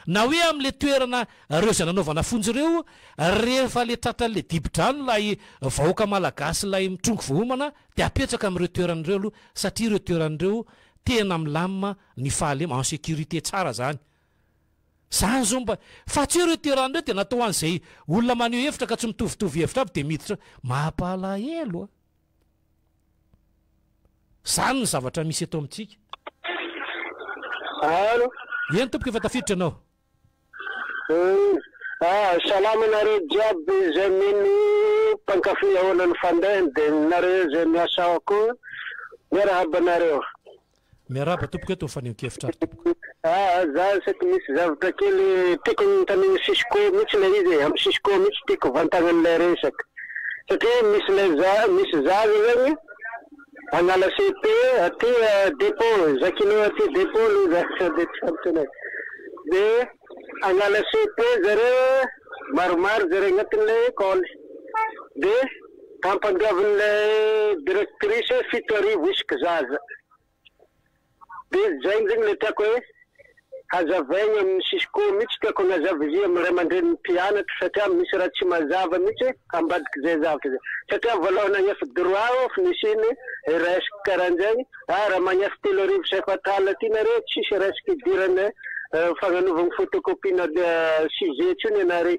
[SPEAKER 5] Na hoe amle toerana reo zay nanaovana fonja ireo, rehefa le tratran'le dibo-drano ilay vahoaka malagasy ilay mitrongy voahomana de apetraka amin'ireo toerana ireo aloha satria ireo toerana ireo tena milamina ny fahalema, en sécurité tsara zany. Zany zao mba fa tsy hoe ireo terrain ireo dia natao ho an'izay olona maneho hevitra ka tsy mitovitovy hevitra aby dia miditra mampalahelo a! Zany ny zavatra misy eto amintsika.
[SPEAKER 7] Allo.
[SPEAKER 5] Eny tompoko efa tafiditra ianao.
[SPEAKER 7] Ah, salama nareo jiaby izay mino mpankafy ahoana ny fandehany dia nareo izay miasa ao koa miarahaba anareo.
[SPEAKER 5] Miarahaba tompoko eto fanehoan-kevitra ary tompoko.
[SPEAKER 7] Aa za saika misy zavatra kely tiako anontaniana Cisco mihitsy ilay izy e, amin'ny Cisco mihitsy tiako vantagnan'ilay resaka satria misy ilay za misy zaza zany hanala CP aty depot, Jacquino aty depot aloha za sao dia tsy fantatranay, dia hanala CP zareo maromaro zareo agnatin'ilay école dia Ampandoavin'ilay directrice 7000 isaky zaza. Dia izay zegny le tiako hoe hazavaigny amin'ny Cisco mihitsy, tiako hagnazava izy amin'ny ray aman-drenin'ny mpianatra satria misy raha tsy mazava mihitsy ambadik'izay zavatra izay. Satria voalohany nagnefa droit aho fa nisy iny resaka karahan'izegny, ah raha magnefa 4400 aty nareo tsisy resaka idirana fagnanovagna photocopie-na sujet intsony anare.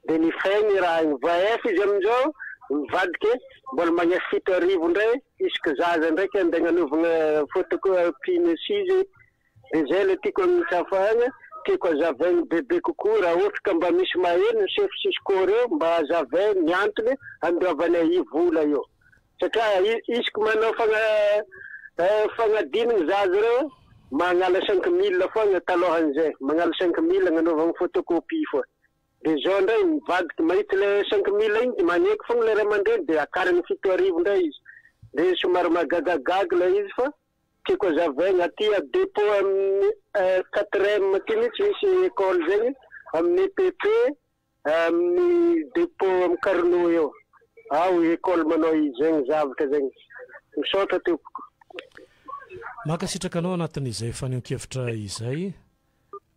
[SPEAKER 7] Dia nifehy ny raha iny. Vaef izy amin'izao mivadika mbola magnefa 7000 indray isaky zaza ndraiky andeha agnanovagna photocopie ny size dia zay le tiako agnitsafagna tiako azavaigny bebe kokoa raha ohatra ka mba misy maheno ny chef cisco reo mba azavaigny ny antony andoavanay io vola io satria isaky manao fagna fagnadinagna zaza reo magnala 5000 foagna talohan'izay magnala 5000 agnanaovagna photocopie foa. De zao ndray mivadika mahita le 5000 igny de magneky fogna le ray aman-dreny de akariny 7000 ndray izy. De somary mahagagagaga ilay izy fa tiako hazavaigna aty a dépôt amin'ny quatrième aty mihitsy misy école zegny amin'ny EPP amin'ny dépôt amin'ny Carnot eo. Ao école manao izegny zavatra zegny. Misaotra tompoko.
[SPEAKER 5] Mankasitraka anao anatin'izay fanehoan-kevitra izay.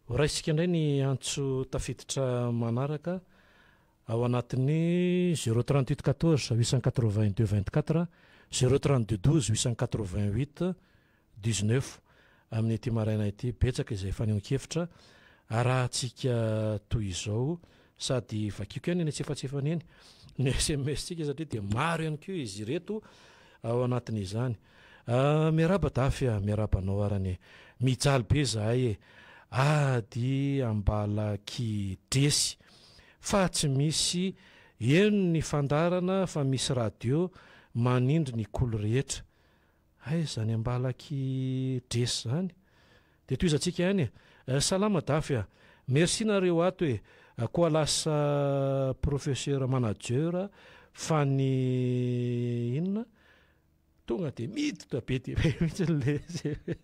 [SPEAKER 5] Ho raisika indray ny antso tafiditra manaraka ao anatin'ny 038 14 882 24, 032 12 888 19 amin'ity maraina ity. Betsaka izay fanehoan-kevitra arahantsika toy izao sady vakiko ihany eny antsefatsefany eny ny sms-tsika satria dia maro ihany koa izy ireto ao anatin'izany. Miarahaba Dafy a, miarahaba anao arany e. Mijaly be zahay e. Ady ambalakidresy fa tsy misy heno ny fandaharana fa misy radio manindry ny kolo rehetra. Aiza zany ambalakidresy zany? Dia tohizantsika ihany e. Salama Dafy a. Merci nareo ato e. Koa lasa professeur manager fa ny inona? Tonga dia miditra be dia be mihitsy le CV.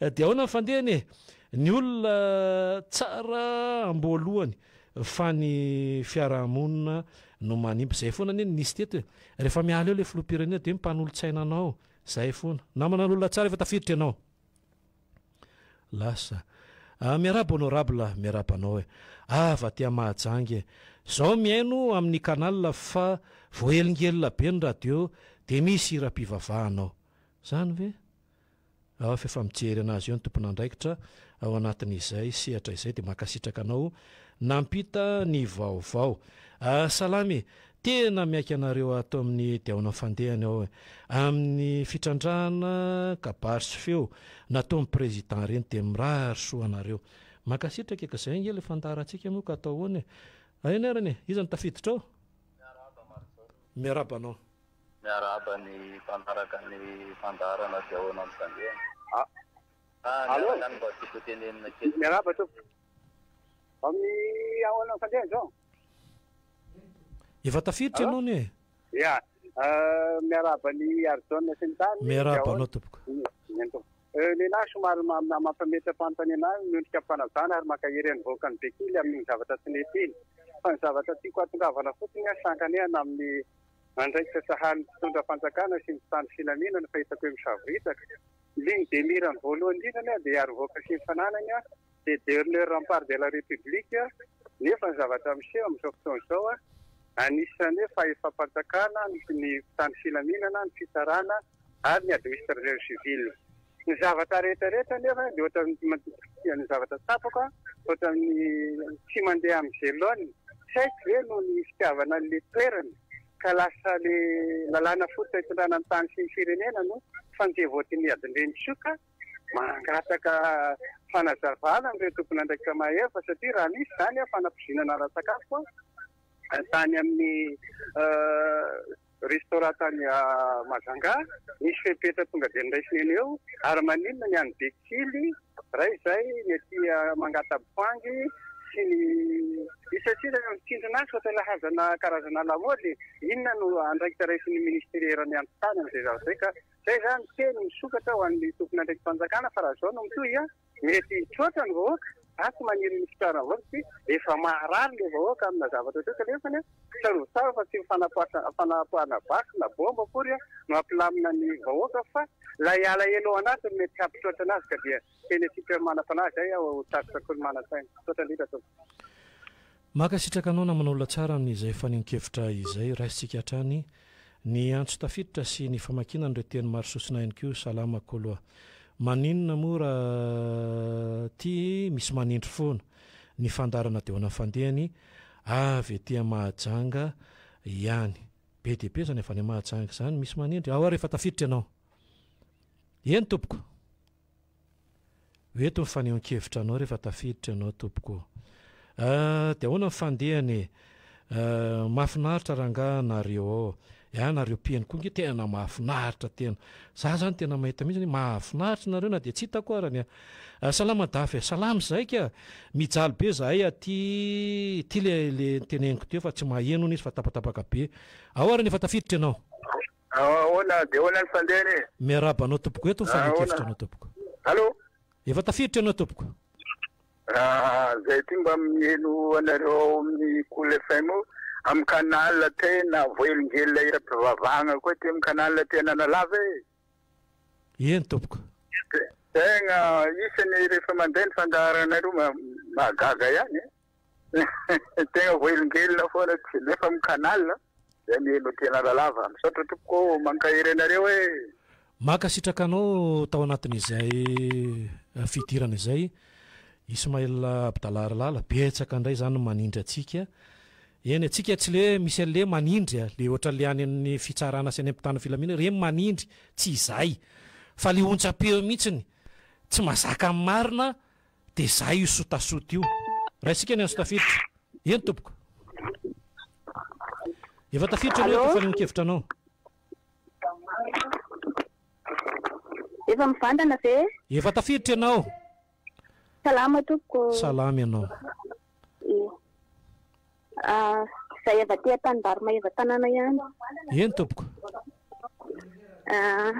[SPEAKER 5] Dia ahoana ny fandehany e? Ny olona tsara am-boalohany fa ny fiarahamonina no manimba. Izay foana anie no nisy teto e. Rehefa miala eo ilay filoham-pirenena dia mpanolo-tsaina anao. Izay foana. Namana olona tsara efa tafiditra ianao. Lasa. Ah miarahaba honorable, miarahaba anao e. Avy aty Mahajanga e. Zao mihaino amin'ny canal fa voahelingelina be ny radio dia misy hiram-pivavahana ao. Zany ve? Ao f'efa mijery anazy eo ny tompon'andraikitra ao anatin'izay sehatra izay dia mankasitraka anao nampita ny vaovao. Ah salama e. Tena miaiky anareo ato amin'ny Diaona Fandehany aho e! Amin'ny fitrandrahana kabary sy feo nataon'ny Président ireny dia mirary soa anareo. Mankasitraka e, ka izay ange ilay fandaharantsika moa ka atao ahoana e! Eny arany e! Iza no tafiditra ao?
[SPEAKER 8] Miarahaba Marcel.
[SPEAKER 5] Miarahaba anao.
[SPEAKER 8] Miarahaba ny mpanaraka ny fandaharana Diaona amin'ny Fandehany. Ah,
[SPEAKER 9] Allo.
[SPEAKER 8] Ny anaka mba tiako tenenina kely.
[SPEAKER 9] Miarahaba tompoko. Amin'ny ahoana ny fandehany izao?
[SPEAKER 5] Efa tafiditra ianao anie e.
[SPEAKER 9] Ya, miarahaba an'i Harijaona sy ny tariny.
[SPEAKER 5] Miarahaba anao tompoko.
[SPEAKER 9] Eny tompoko. Lehilahy somary mampametra-panontaniana ahy, miondrika am-panajana ary mankahery an'ny vahoakan'i Bekily amin'iny zavatra tsy nety iny. Fa ny zavatra tiako hahatongavana fotsiny, sanganehana amin'ny andraikitra sahanin'ny mpitondra fanjakana sy ny mpitandro filaminana fa hitako hoe misavoritaka. Ligne de mire ny voalohany indrindra anie dia hiaro vahoaka sy ny fananany dia dernier rempart de la République nefa ny zavatra miseho amin'izao fotoana izao anisan'ny hoe fahefam-panjakana ny mpitandro filaminana, ny fitsarana ary ny administrateur civil. Ny zavatra rehetra rehetra nefa dia ohatran'ny ny zavatra tsapako ohatran'ny tsy mandeha amin'izay laoniny. Tsy haiko ve noho ny fitiavana an'ilay toerana ka lasa le lalàna fototra itondrana ny tany sy ny firenena no fanjevoatin'ny adin-dreny tsioka. Mangataka fanazavana amin'ireo tompon'andraikitra mahefa satria raha nisy izany fanapoizinana ara-tsakafo tany amin'ny restaurant tany Majunga, nisy fepetra tonga dia noraisina eny eo ary maninona ny any Bekily raha izay ny aty Mangataboahangy sy ny isasira mitsindrona azy fa tena hazana karazana lamaody, inona no andraikitra raisin'ny ministeran'ny antitany amin'izay zavatra izay ka Zay zany teny misokatra ho an'ny tompon'andraiki-panjakana fa raha zao no mitohy a, mety hitroatra ny vahoaka, za tsy maniry ny fitroaran'ny vahoaka satria efa maharary le vahoaka amina zavatra ohatr'io kanefany a, tsarovy tsara fa tsy ny fanapoahana basy na bomba akory no hampilamina ny vahoaka fa lay alahelo ao anatiny mety hampitroatra anazy ka dia teny antsika manam-panahy zay aho ho tatitra koa ny manan-tsaina. Misaotra indrindra tompoko.
[SPEAKER 5] Mankasitraka anao namana olona tsara amin'izay fanehoan-kevitra izay, raisintsika hatrany ny antso tafiditra sy ny famakiana an'ireo teny maro sosona ihany koa, salama kolo a! Maninona moa raha ty misy manindry foana ny fandaharana deona fandehany avy aty Mahajanga ihany? Be dia be izany avy any Mahajanga izany misy manindry, ao ary efa tafiditra ianao. Eny tompoko. Eto ny fanehoan-kevitra anao rehefa tafiditra ianao tompoko ô. Ah, dia ahoana ny fandehany e? Ah, mahafinaritra rangaha nareo ao. Ianareo mpiheno koa nge tena mahafinaritra tena. Za zany tena mahita mihitsy hoe mahafinaritra nareo na dia tsy hitako ara ny a. Salama Dafy a! Salama zahay ka! Mijaly be zahay aty, ity le le noteneniko teo fa tsy maheno hono izy fa tapatapaka be. Ao ara ny efa tafiditra ianao.
[SPEAKER 10] Ahoana dia ahoana ny fandehany e?
[SPEAKER 5] Miarahaba anao tompoko eto ny fanehoan-kevitra anao tompoko.
[SPEAKER 10] Allô?
[SPEAKER 5] Efa tafiditra ianao tompoko.
[SPEAKER 10] Raha zay ty mba miheno anareo ao amin'ny Cool FM ao, amin'ny canal tena voahelingelina hiram-pivavahagna koa ty amin'ny canal tena Analava e.
[SPEAKER 5] Eny tompoko.
[SPEAKER 10] Tegna isany rehefa mandeha ny fandaharanareo mahagaga ihany e. Tegna voahelingelina foana tsy nefa amin'ny canal zay miheno tena Analava. Misaotra tompoko ô, mankahery anareo e.
[SPEAKER 5] Mankasitraka anao tao anatin'izay fidirana izay Ismaël Abdallah Rilala, betsaka indray izany ny manindry antsika. Eny, antsika tsy le misy an'le manindry a, le ohatran'le any amin'ny fitsarana sy any am-pitandro filaminana, ireny manindry, tsy izay. Fa le onjam-peo mihitsiny, tsy mazaka ny marina, dia zay io sotasota io. Raisika ny anso tafiditra. Eny tompoko. Efa tafiditra ianao eto fanehoan-kevitra anao.
[SPEAKER 11] Efa mivantana ve?
[SPEAKER 5] Efa tafiditra ianao.
[SPEAKER 11] Salama tompoko.
[SPEAKER 5] Salama ianao.
[SPEAKER 11] Ah, izay avy aty Antanimbary Maevatanàna ihany.
[SPEAKER 5] Eny tompoko.
[SPEAKER 11] Ah,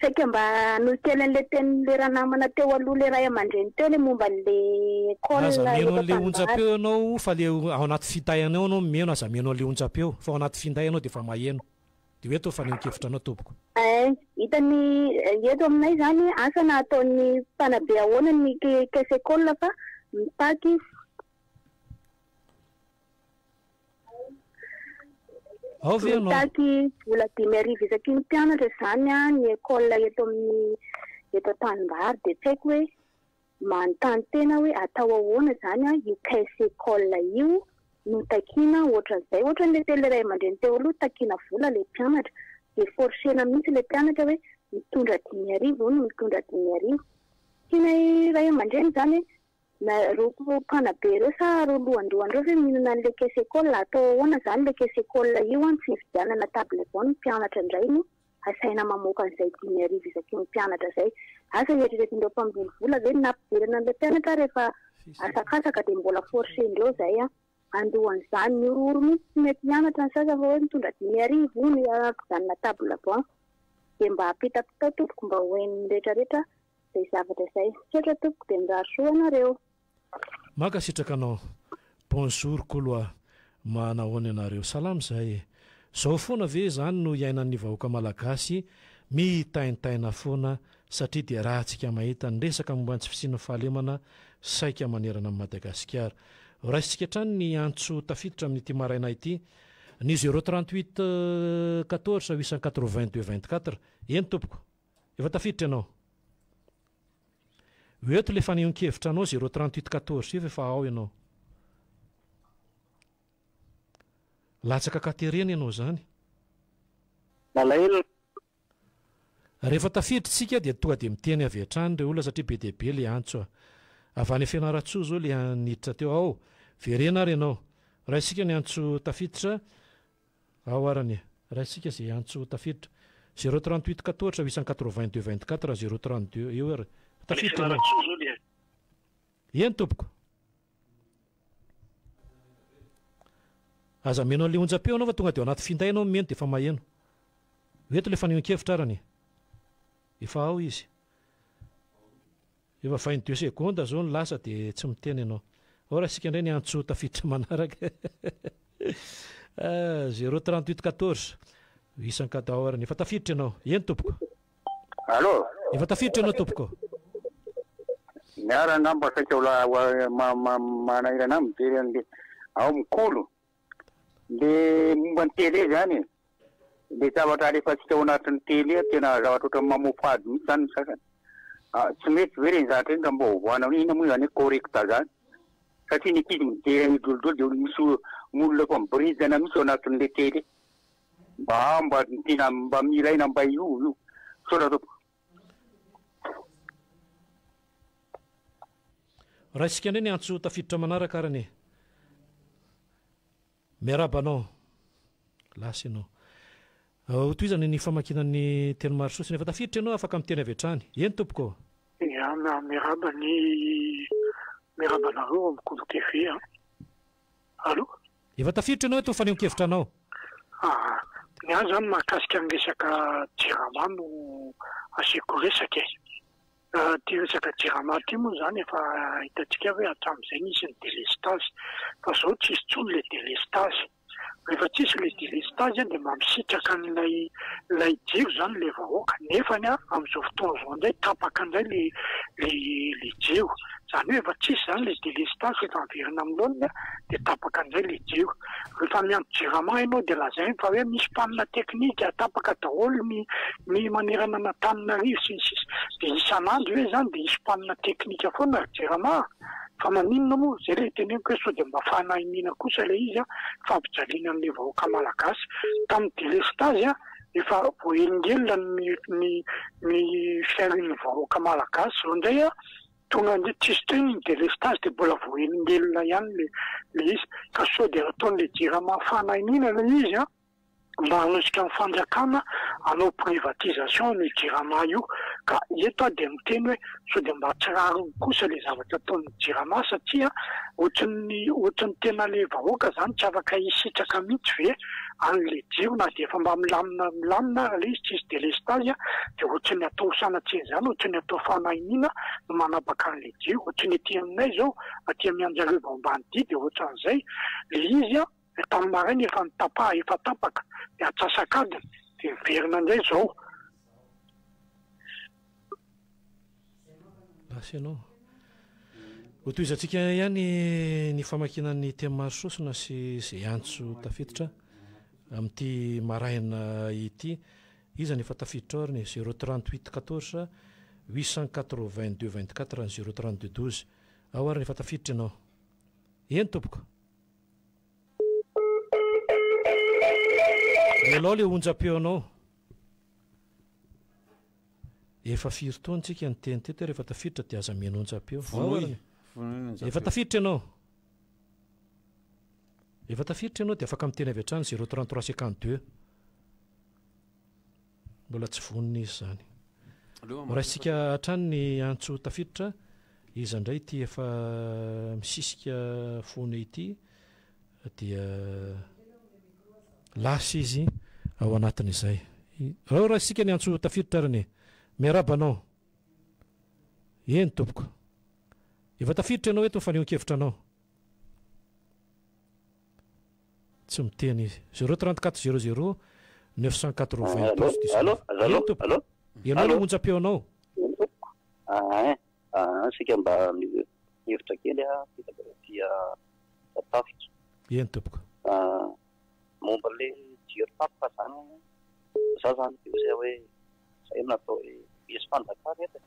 [SPEAKER 11] saika mba hanohy kely an'ilay tenin'ilay ranamana teo aloha ilay ray aman-dreny teo ilay momba an'ilay école
[SPEAKER 5] Aza miheno
[SPEAKER 11] eto
[SPEAKER 5] an'ilay
[SPEAKER 11] Antanimbary.
[SPEAKER 5] onjam-peo ianao fa le ao anaty finday anao ianao miheno aza miheno an'ilay onjam-peo fa ao anaty finday ianao dia efa maheno. Dia ho eto ny fanehoan-kevitra anao tompoko.
[SPEAKER 11] Ein, hitan'ny eto aminay izany asa na ataon'ny mpanabe ahoana ny caisse école fa mitaky
[SPEAKER 5] Ao ve ianao?
[SPEAKER 11] Mitaky vola 5000 isaky ny mpianatra izany ny école eto amin'ny eto Antanimbary dia tsy haiko hoe Manontany tena hoe atao ahoana izany io caisse école io no takiana ohatran'izay, ohatran'ilay teny ray aman-dreny teo aloha takiana vola ilay mpianatra, dia forcena mihitsy ilay mpianatra hoe mitondra 5000 hono, mitondra 5000. Tianay ray aman-dreny izany hoe na ireo mpanabe ireo sa ireo lohandohany ireo ve mihinana an'ilay caisse école, atao ahoana izany ilay caisse école io an, tsy hividianana table banc ny mpianatra indray no Asaina mamoaka an'izay 5000 isaky ny mpianatra izay. Asa eritreretin'ireo mpamboly vola ve ny nampidirana an'ilay mpianatra rehefa asakasaka dia mbola forcer-ndreo izay handoa an'izany. Mihorohoro mihitsy tsy mety hianatra ny sasany fa hoe mitondra 5000 hono hampijanona table banc. Dia mba ampitapitao tompoko mba ho henon'ny rehetrarehetra izay zavatra izay. Misaotra tompoko dia mirary soa anareo.
[SPEAKER 5] Mankasitraka anao. Bonjour Kolo a! Manahoana ianareo? Salama izahay e! Zao foana ve izany no iainan'ny vahoaka malagasy mitaintaina foana satria dia ratsika mahita ny resaka momba ny tsy fisian'ny fahalemana saika manerana an'i Madagasikara. Raisintsika hatrany ny antso tafiditra amin'ity maraina ity ny zéro 38 14 882 24. Eny tompoko. Efa tafiditra ianao. Ho eto ilay fanehoan-kevitra anao zéro 38 14 io efa ao ianao. Latsaka an-katerena ianao izany.
[SPEAKER 7] Malahelo.
[SPEAKER 5] Rehefa tafiditra isika dia tonga dia miteny avy hatrany ireo olona satria be dia be ilay antso a. Avy any Fianarantsoa izao ilay niditra teo. Ao, verena ary ianao. Raisika ny antso tafiditra. Ao arany e. Raisika ze antso tafiditra. Zéro 38 14 882 24 zéro 32 eo ary. Tafiditra ianao. Eny tompoko. Aza miheno an'le onjam-peo ianao fa tonga dia ao anaty finday ianao miheno dia efa maheno. Ho eto le fanehoan-kevitra arany e. Efa ao izy. Efa 22 secondes zao no lasa dia tsy miteny ianao. Ao raha isika indray ny antso tafiditra manaraka. Zéro 38 14 880 Efa tafiditra ianao. Eny tompoko.
[SPEAKER 10] Allô?
[SPEAKER 5] Efa tafiditra ianao tompoko.
[SPEAKER 10] Miara angamba saika ho manahirana ahy mijery an'le ao mikolo. Le momba ny télé zany e. Le zavatra alefantsika ao anatin'ny télé tena zavatra ohatran'ny mamoafady mihitsy zany ny sasany. Ah, tsy mety ve reny zavatra reny raha mba ovaina hoe inona moa izany hoe correct zany? Satria ny ankizy mijery an'io dolidoly dia misy olona efa miboridana mihitsy ao anatin'le télé. Mba mba tena mba milaina mba hiova io. Misaotra tompoko.
[SPEAKER 5] Raisika indray ny antso tafiditra manaraka arany e. Miarahaba anao. Lasa ianao. Hotohizana ny famakiana ny teny Marosoa. Efa tafiditra ianao, afaka miteny avy hatrany. Eny tompoko ô.
[SPEAKER 12] Ya, miarahaba ny miarahaba anareo ao amin'ny Kolo TV a. Allô?
[SPEAKER 5] Efa tafiditra ianao eto ny fanehoan-kevitra anao.
[SPEAKER 12] Aa, ny ahy izany mahakasika ny resaka jirama no asiako resaka e. Ity resaka jirama ity moa izany efa hitantsika hoe hatramin'izay nisy ny delestazy, fa izao tsisy intsony ilay delestazy. Rehefa tsisy ilay delestazy dia mba misitraka an'ilay ilay jiro izany ilay vahoaka, nefany amin'izao fotoana izao indray tapaka indray ilay ilay ilay jiro. Izany hoe efa tsisy izany ilay delestazy fa efa miverina amin'ny laoniny dia tapaka indray ilay jiro. Rehefa miantso jirama ianao dia lazainy fa hoe misy panne technique, tapaka daholo ny ny manerana an'Antananarivo sy ny sisa. Dia isan'andro ve izany dia hisy panne technique foana ry jirama a? Fa maninona moa? Izay ilay teneniko hoe sao dia mba fanahiniana kosa ilay izy an, fampijaliana an'ilay vahoaka malagasy. Tamin'ny delestazy an, efa voahelingelina ny ny ny fiarin'ny vahoaka malagasy. Izao indray an, tonga indray tsisy intsony ny delestazy dia mbola voahelingelina ihany ilay ilay izy. Ka sao dia ataon'ilay jirama fanahiniana ilay izy an. mba hanosika ny fanjakana hanao privatisation an'io jirama io ka eto aho dia miteny hoe sao dia mba tsy rariny kosa ilay zavatra ataon'ny jirama satria ohatran'ny ohatran'ny tena ilay vahoaka izany tsy afaka hisitraka mihitsy ve an'ilay jiro na dia efa mba milamina milamina ary ilay izy tsisy delestazy dia ohatran'ny atao sanatria izany ohatran'ny atao fanahiniana no manapaka an'ilay jiro ohatran'ny aty aminay izao aty amin'ny Anjarivo Ambanidia dia ohatran'izay ilay izy an. Dia tamin'ny maraina efa nitapaha, efa tapaka, dia antsasak'adiny, dia miverina indray izao.
[SPEAKER 5] Lasa ianao. Hotohizantsika ihany ny famakiana ny teny marososona sy izay antso tafiditra amin'ity maraina ity. Iza no efa tafiditra ao ary ny 038 14 882 24 ny 032 12. Ao ary ny efa tafiditra ianao. Eny tompoko. Ialao le onjam-peonao. Efa firy taona tsika niteny teto hoe rehefa tafiditra dia aza mihaino onjam-peo.
[SPEAKER 13] Vonoy. Vonoy ny onjam-peo.
[SPEAKER 5] Efa tafiditra ianao. Efa tafiditra ianao dia afaka miteny avy hatrany 033 52. Mbola tsy vonona izy izany. Horaisintsika hatrany ny antso tafiditra. Iza indray ity efa misisika foana ity dia lasa izy ao anatin'izay. Rao raisintsika ny antso tafiditra ary anie. Miarahaba anao. Eny tompoko. Efa tafiditra ianao eto ny fanehoan-kevitra anao. Tsy miteny izy. Zéro 34 00 992 19.
[SPEAKER 6] Allo,
[SPEAKER 5] Eny tompoko.
[SPEAKER 6] allo,
[SPEAKER 5] Ianao
[SPEAKER 6] allo.
[SPEAKER 5] ilay onjam-peonao.
[SPEAKER 6] Eny tompoko. Ahin, ahin, saika mba mihevitra kely aho petaka aty Tafika.
[SPEAKER 5] Eny tompoko.
[SPEAKER 6] Ah, momba ilay jiro tapaka zany, za zany dia hoy hoe zay no natao hoe misy fanjakana eto e.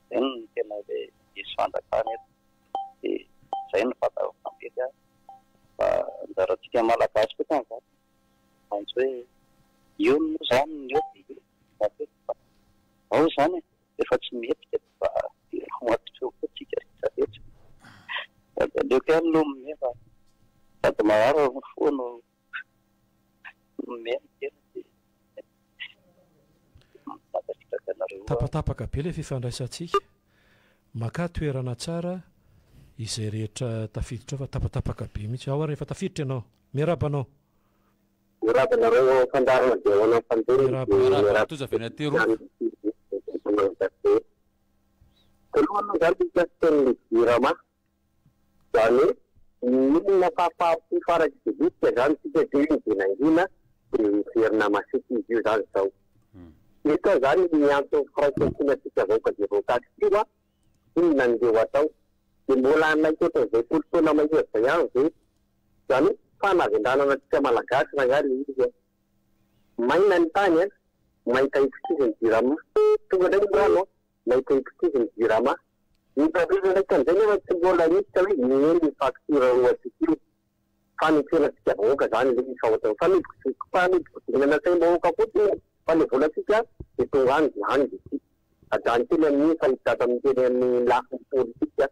[SPEAKER 6] Zay no tena hoe misy fanjakana eto. Dia zay no fantako fa mety an. Fa anjarantsika Malagasy koa zany zany maintsy hoe io moa zany ny eo dia io matetika fa ao zany e, rehefa tsy mihetsika dia mba matotra eo koa tsika rehetra rehetra. Sady aleoko ihany aloha mimehy fa sady marary ny fo no mimehy ny tena dia mankasitraka anareo.
[SPEAKER 5] Tapatapaka be ilay fifandraisantsika. Makà toerana tsara izay rehetra tafiditra ao fa tapatapaka be mihitsy. Ao ary efa tafiditra ianao. Miarahaba anao.
[SPEAKER 7] Miarahaba anareo ao fandaharana dia ahoana ny fandeha
[SPEAKER 5] Miarahaba.
[SPEAKER 7] dia
[SPEAKER 13] Miarahaba
[SPEAKER 7] miarahaba
[SPEAKER 13] Tojo avy any Antehiroka.
[SPEAKER 7] Voalohany aloha izany mikasika ny jirama Izany hoe ny olona fahafaham-po farak'izay bitika izany isika teo iny dia nangina dia miverina masiaka izy io izany izao. Eto aho izany miantso ny firaisankinantsika vahoaka dia voakasika io an, inona no ndeha ho atao? Dia mbola hanaiky ohatran'izay folo taona mahery izay ihany ve? Izany hoe fanavendranana antsika Malagasy rangahy ilay izy an. Maina ny tany an, mahita hipotsizy ny jirama. Tonga indray ny rano an, mahita hipotsizy ny jirama. Ny mpandroso ndraiky amizay nefa tsy mbola hita hoe inona io facture roantsika io fa ny tsenantsika vahoaka zany le izy fa ohatran'ny fanodikodinana saim-bahoaka fotsiny e fa le volantsika de tonga any de any de tsy Ajanony kely amin'io fa hiditra ato amin'ny teny amin'ny lafiny politika.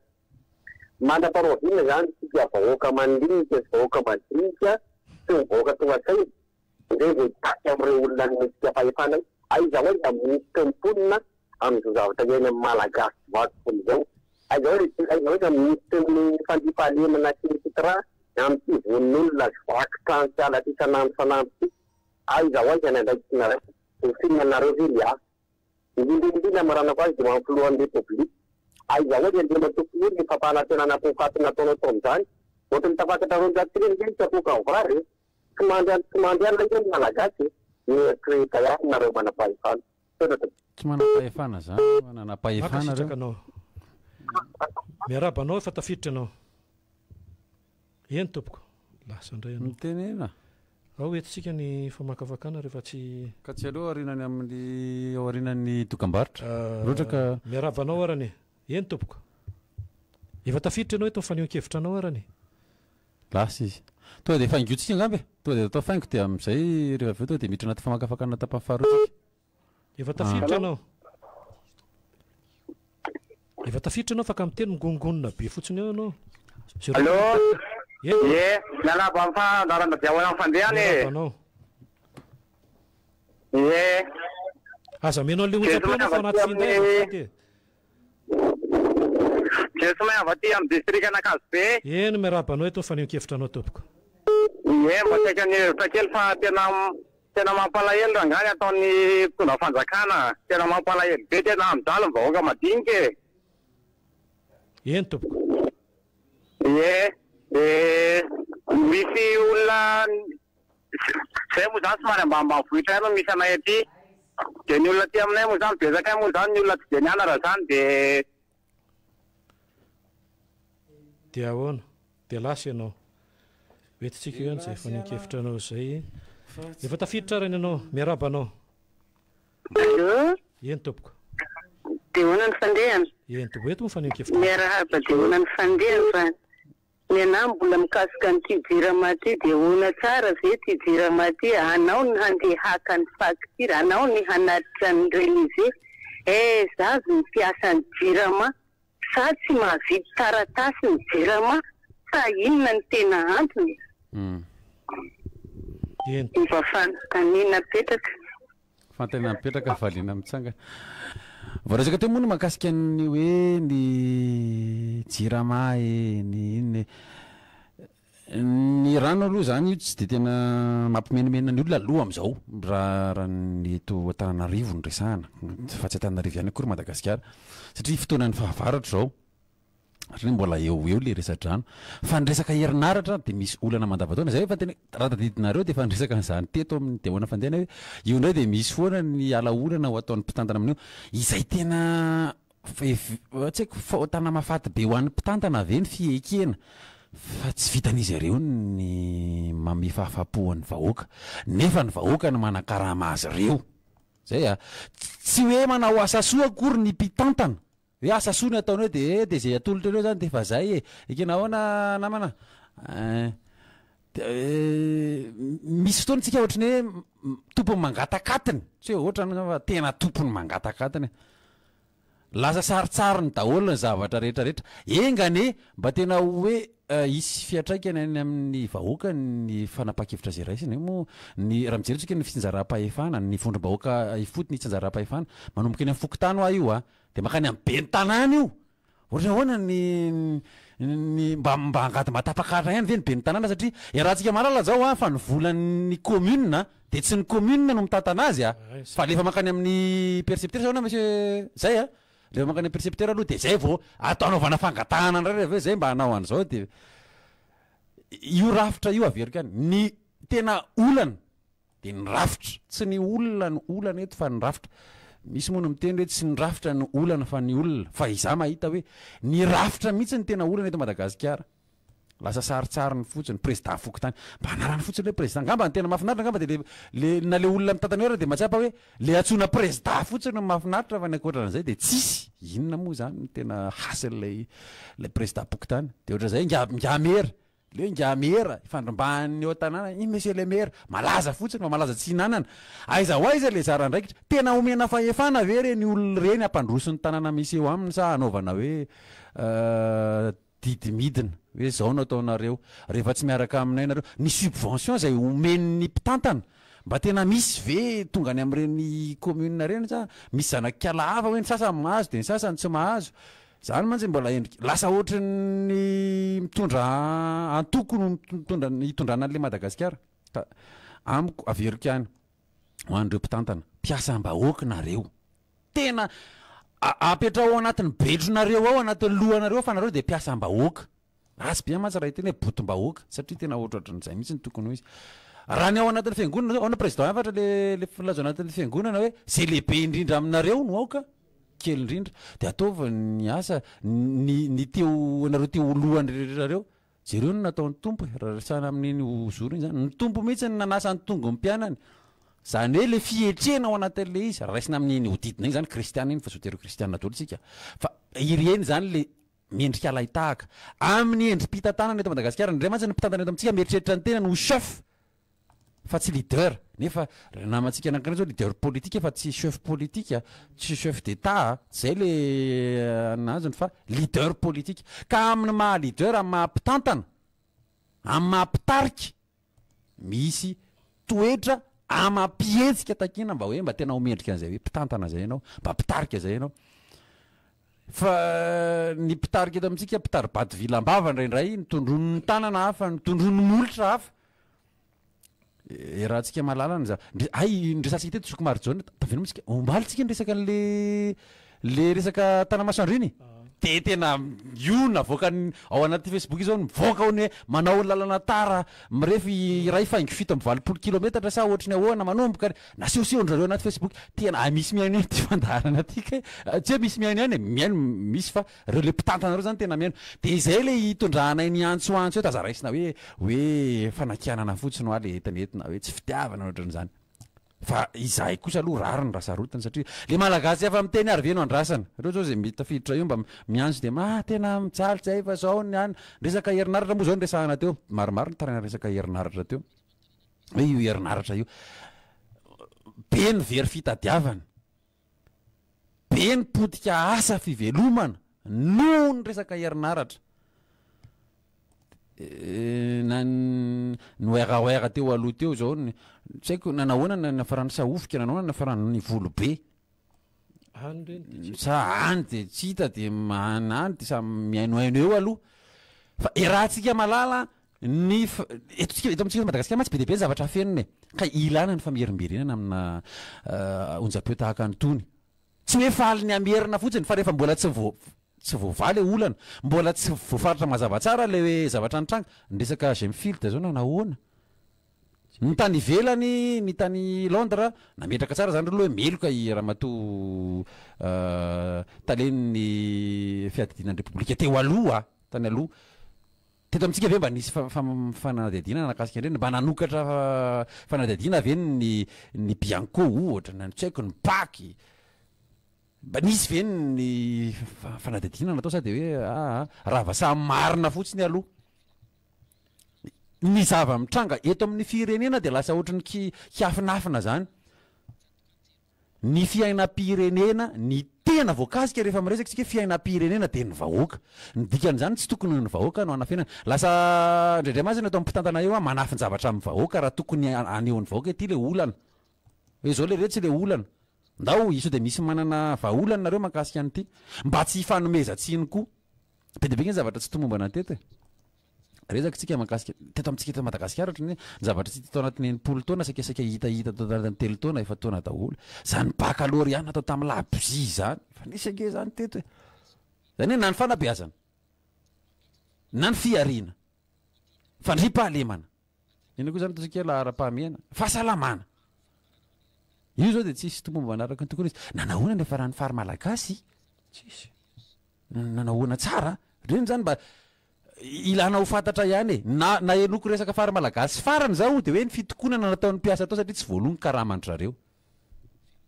[SPEAKER 7] Mandra-paroaviana zany tsika vahoaka mandinika sy vahoaka madinika. Tsy ny vahoaka tonga saina indray vao hitaky amin'ireo olona nomentsika fahefana hoe aiza ho aiza minisitry ny mponina amin'izao zavatra iainan'ny Malagasy vaky volo izao? Aiza ho aiza ho aiza minisitry ny fandriampahalemana sy ny fitra amin'ity vononolona sy vaky trano sy halatra isan'andro isan'andro ity? Aiza ho aiza ny andraikitrinareo? Ho anareo ve ny asa? Indrindra indrindra hamaranako azy dia ho an'ny filohan'ny Repoblika. Aiza ho aiza Andriamatoa Filoha ny fampanantenana poakaty nataonao tao amin'izany? Ohatry ny tafakatra 200 ange ny kapoaka vary e! Tsy mandry andro tsy mandry alina ange ny Malagasy e! Mieritrereta ihany nareo manam-pahefana. Misaotra tompoko.
[SPEAKER 13] Tsy manam-pahefana zany fa nanam-pahefana reo.
[SPEAKER 5] Mankasitraka anao. Miarahaba anao efa tafiditra ianao. Eny tompoko. Lasa indray ianao.
[SPEAKER 13] Mitenena.
[SPEAKER 5] Ao entintsika ny famakafakana rehefa tsy.
[SPEAKER 13] Ka tsy aleo aorianany amin'ny aorianan'ny dokambarotra. Raha ohatra ka.
[SPEAKER 5] Miarahaba anao arany e. Eny tompoko. Efa tafiditra ianao eto ny fanehoan-kevitra anao arany e.
[SPEAKER 13] Lasa izy. Tonga dia faingotsika angamba e. Tonga dia atao faingo dia amin'izay rehefa avy eo tonga dia miditra anaty famakafakana tapany faharoa tsika.
[SPEAKER 5] Efa tafiditra ianao. Efa tafiditra ianao afaka miteny migonongonona be fotsiny eo ianao.
[SPEAKER 14] Allo. Ie, miarahaba amin'ny fandaharana dia ahoana ny fandehany e.
[SPEAKER 5] Miarahaba anao.
[SPEAKER 14] Ie.
[SPEAKER 5] Aza meno an'ilay onjam-peo ianao fa anaty finday azafady e.
[SPEAKER 14] Jesomay avy aty amin'ny distrikan'Ankazobe.
[SPEAKER 5] Eny, miarahaba anao eto ny fanehoan-kevitra anao tompoko.
[SPEAKER 14] Ie, mba saika ny hevitra kely fa tena tena mampalahelo rangahy ny ataon'ny mpitondra fanjakana, tena mampalahelo be, tena mijaly ny vahoaka madinika e.
[SPEAKER 5] Eny tompoko.
[SPEAKER 14] Ie, de misy olona zay moa zany somary ambanimbanivohitra ihany no misy anay aty, de ny olona aty aminay moa zany betsaka moa zany ny olona tsy de nianatra zany de.
[SPEAKER 5] Dia ahoana? Dia lasa ianao. Hoentintsika eo ihany izay fanehoan-kevitra anao izay. Efa tafiditra ary ianao. Miarahaba anao.
[SPEAKER 15] Allô?
[SPEAKER 5] Eny tompoko.
[SPEAKER 15] Dia ahoana ny fandehany?
[SPEAKER 5] Eny tompoko. Eto ny fanehoan-kevitra.
[SPEAKER 15] Miarahaba dia ahoana ny fandehany fa ny anah mbola mikasika an'ity jirama ity dia ahoana tsara ve ity jirama ity anao ny handeha haka ny facture anao ny hanatitra ny relevé eh za avy ny mpiasan'ny jirama Sa tsy mahavidy taratasy ny jirama sa inona no tena antony? Mba fanontaniana apetraka.
[SPEAKER 13] Fanontaniana mipetraka, valiana mitsangana. Voaresaka teo moa ny mahakasika ny hoe ny jirama e, ny inona e. Ny rano aloha izany io tsy dia tena mampimenomenona ny olona aloha amin'izao raha raha ny eto Antananarivo no resahana fa tsy Antananarivo ihany akory Madagasikara satria fotoanan'ny fahavaratra izao satria mbola eo ho eo ilay resa-drano fa ny resaka herinaratra dia misy olana mandavantaona izay efa tena raha tadidinareo dia efa niresaka an'izany teto amin'ny dia ahoana fandehana hoe io indray dia misy foana ny ala olana ho ataon'ny mpitantana amin'io izay tena Tsy haiko, fahotana mahafaty be ho an'ny mpitantana ve ny fiekena fa tsy vitan'izy ireo ny mamehy fahafapo an'ny vahoaka, nefa ny vahoaka no manakarama azy ireo. Zay a! Tsy hoe manao asa soa akory ny mpitantana, hoe asa soa ny ataonao dia dia izay atolotra anao zany dia efa zay e! Ekena ahoana namana? Ein. Misy fotoana tsika ohatry ny hoe tompony mangatak'atiny, tsy hoe ohatrany fa tena tompony mangatak'atiny. Lasa sarintsariny daholo ny zavatra rehetra rehetra. Enga anie mba tena ho hoe hisy fiantraikany any amin'ny vahoaka ny fanapahan-kevitra izay raisina. Io moa ny raha mijery tsika ny fitsinjaram-pahefana, ny vondrom-bahoaka ifotony itsinjaram-pahefana, manomboka eny amin'ny fokontany hoa io a, dia mankany amin'ny ben'ny tanàna io. Ohatran'ny ahoana ny ny mba mba angady mahatapak'arina ihany ve ny ben'ny tanàna satria iarahantsika mahalala zao an fa ny volan'ny commune dia tsy ny commune no mitantana azy a fa alefa mankany amin'ny percepteur sa ahoana monsieur zay a alefa mankany amin'ny percepteur aloha dia zay vao atao anaovana fangatahana indray rehefa avy eo zay mba hanao an'izao dia io rafitra io averiko ihany ny tena olana Dia ny rafitra. Tsy ny olona no olana eto fa ny rafitra. Misy moa no miteny hoe tsy ny rafitra no olana fa ny olona. Fa izaho mahita hoe ny rafitra mihitsy no tena olana eto Madagasikara. Lasa sarintsariny fotsiny, président fokontany. Mba anarany fotsiny hoe président. Angamba ny tena mahafinaritra angamba dia le le na le olona mitantana eo ary dia mahatsiapa hoe le antsoina président fotsiny no mahafinaritra fa ny ankoatran'izay dia tsisy. Inona moa izany no tena hasin'ilay ilay président fokontany. Dia ohatran'izay ingahy ingahy mera. Le hoe ingahy mera, ifandrombahan'ny eo an-tanàna, iny monsieur le maire, malaza fotsiny fa malaza tsy hinanana. Aiza ho aiza le zara andraikitra? Tena omena fahefana ve ireny olona ireny hampandroso ny tanàna misy eo aminy sa hanaovana hoe. didy midina hoe zao no ataonareo rehefa tsy miaraka aminay nareo, ny subvention izay omen'ny mpitantana mba tena misy ve tonga any amin'ireny commune ireny sa misy zanak'ikala hafa hoe ny sasany mahazo dia ny sasany tsy mahazo, zany mantsy mbola endrika lasa ohatran'ny mitondra antoko no mitondra hitondrana an'ilay Madagasikara ka amiko averiko ihany ho an'ireo mpitantana, mpiasam-bahoaka nareo. Tena apetraho ao anatin'ny betronareo ao, anatin'ny lohanareo ao fa nareo dia mpiasam-bahoaka. Ratsy be mantsy raha hiteny hoe botom-bahoaka satria tena ohatrohatran'izay mihitsy no tokony ho izy. Raha ny ao anatin'ny fiangonana zao, ahoana président hafatra le le filaza ao anatin'ny fiangonana hoe zay lehibe indrindra aminareo no aoka kely indrindra. Dia ataovy ny asa, ny ny te ho nareo te ho lohany rehetra reo. Jereo ny nataon'ny Tompo e, raha resahana amin'iny hozoro iny izany, ny Tompo mihitsy no nanasa ny tongony mpianany, izany hoe ilay fietrena ao anatin'ilay izy, raha raisina amin'iny hodidina iny izany, kristiana iny fa tsy voatery ho kristiana daholo isika, fa ireny izany ilay mendrika alain-tahaka, amin'ny endri-pitantanana eto Madagasikara, indray mantsy ny mpitantana eto amintsika mieritreritra ny tenany ho chef, fa tsy leader, nefa ry namantsika anankiray zao leader politique fa tsy chef politique, tsy chef d'etat, tsy zay le anazony fa leader politique, ka amin'ny maha leader, amin'ny maha mpitantana, amin'ny maha mpitarika, misy toetra amam-pihetsika takiana mba hoe mba tena ho mendrika an'izay hoe mpitantana zay ianao, mba mpitarika zay ianao. Fa ny mpitarika eto amintsika mpitari-bato vilam-bava indraindray, ny tondroin'ny tanana hafa, ny tondroin'ny molotra hafa. Iarahantsika mahalala ny za- ndre- hay niresahantsika teto zoky Marijaona, tavela moa tsika, omaly tsika niresaka an'le le resaka Tanamasoandro iny e, de tena io navoakan'ny ao anaty Facebook io zao mivoaka ao ny hoe manao lalana tara mirefy iray faingo 87 kilometatra sa ohatry ny ahoana manomboka ary nasehosehon-dry zareo anaty Facebook, tena hay misy mihaino ihany ity fandaharana ity kay, tsy hoe misy mihaino ihany e, mihaino misy fa Reo le mpitantana reo zany tena mihaino. De izay le hitondranay ny antsoantso eto aza raisina hoe hoe fanakianana fotsiny hoa le entina eto na hoe tsy fitiavana na ohatran'izany. Fa izahay kosa aloha rariny raha sarotiny satria le malagasy efa miteny ary ve no andrasana. Reo zao zay mety tafiditra io mba miantso de ah tena mijaly zay fa zao ny any. Resaka herinaratra moa zao no resahana teo. Maromaro ny taraina resaka herinaratra teo. Hoe io herinaratra io. Be ny very fitadiavana. Be ny potika asa fivelomana noho ny resaka herinaratra. Na ny RER teo aloha teo izao, tsy haiko nanahoana ny niafaran'ny Sahofika, nanahoana ny niafaran'ny Volobe.
[SPEAKER 5] Any ireny dia tsy hita.
[SPEAKER 13] Sa any dia tsy hita dia any any dia samy mihainohaino eo aloha. Fa iarahantsika mahalala Ny f, eto tsika, eto amintsika eto Madagasikara mantsy be dia be ny zavatra afenina e! Ka ilana ny famerimberenana amina onjam-peo tahaka an'itony. Tsy hoe faly ny hamerina fotsiny fa rehefa mbola tsy voa, tsy voavaha ilay olana, mbola tsy voafaritra mazava tsara ilay hoe zavatra nitranga. Ny resaka Gemfield zao nanahoana? Ny tany ivelany, ny tany Londres, nametraka tsara zany aloha hoe meloka i ramatoa talen'ny fiadidiana ny Repoblika teo aloha, tany aloha. Teto amintsika ve mba nisy fanadihadiana nanakasika an'ireny? Mba nanokatra fanadihadiana ve ny ny Bianco ohatra na ny tsy haiko ny Pac? Mba nisy ve ny fanadihadiana natao sa dia hoe aa rava samy marina fotsiny aloha? Ny zava-mitranga eto amin'ny firenena dia lasa ohatry ny kiafinafina zany. Ny fiainam-pirenena, ny tena voakasika rehefa miresaka isika hoe fiainam-pirenena dia ny vahoaka. Ny dikan'izany tsy tokony ho ny vahoaka no hanafenana. Lasa indraindray mantsy ny atao mpitantana eo manafin-javatra amin'ny vahoaka raha tokony haneho ny vahoaka ity ilay olana. Hoe izao leretsy ilay olana. Ndao sao dia misy manana vahaolana nareo mahakasika an'ity. Mba tsy hifanomezan-tsiny koa. Be dia be nge ny zavatra tsy tomombana teto e. Resaka tsika mahakasika teto amintsika teto Madagasikara ohatran'ny hoe ny zavatra tsy hita tao anatin'ny 60 taona saika saika hitahita tao anatin'ny telo taona efa taona daholo. Izany baccalauréat natao tamin'ny labozia izany efa nisy ange izany teto e. Izany hoe na ny fanabeazana, na ny fihariana, fandriampahalemana, inona koa izany ataontsika hoe laharam-pahamehana, fahasalamana. Io izao dia tsisy tomombana araka ny tokony ho izy. Nanahoana ny niafaran'ny fary malagasy?
[SPEAKER 5] Tsisy.
[SPEAKER 13] Nanahoana tsara? Ireny izany mba Ilana ho fantatra ihany e! Na nahenoako resaka fary malagasy farany zao de hoe ny fitokonana nataon'ny mpiasa tao satria tsy voaloa ny karaman-dry zareo.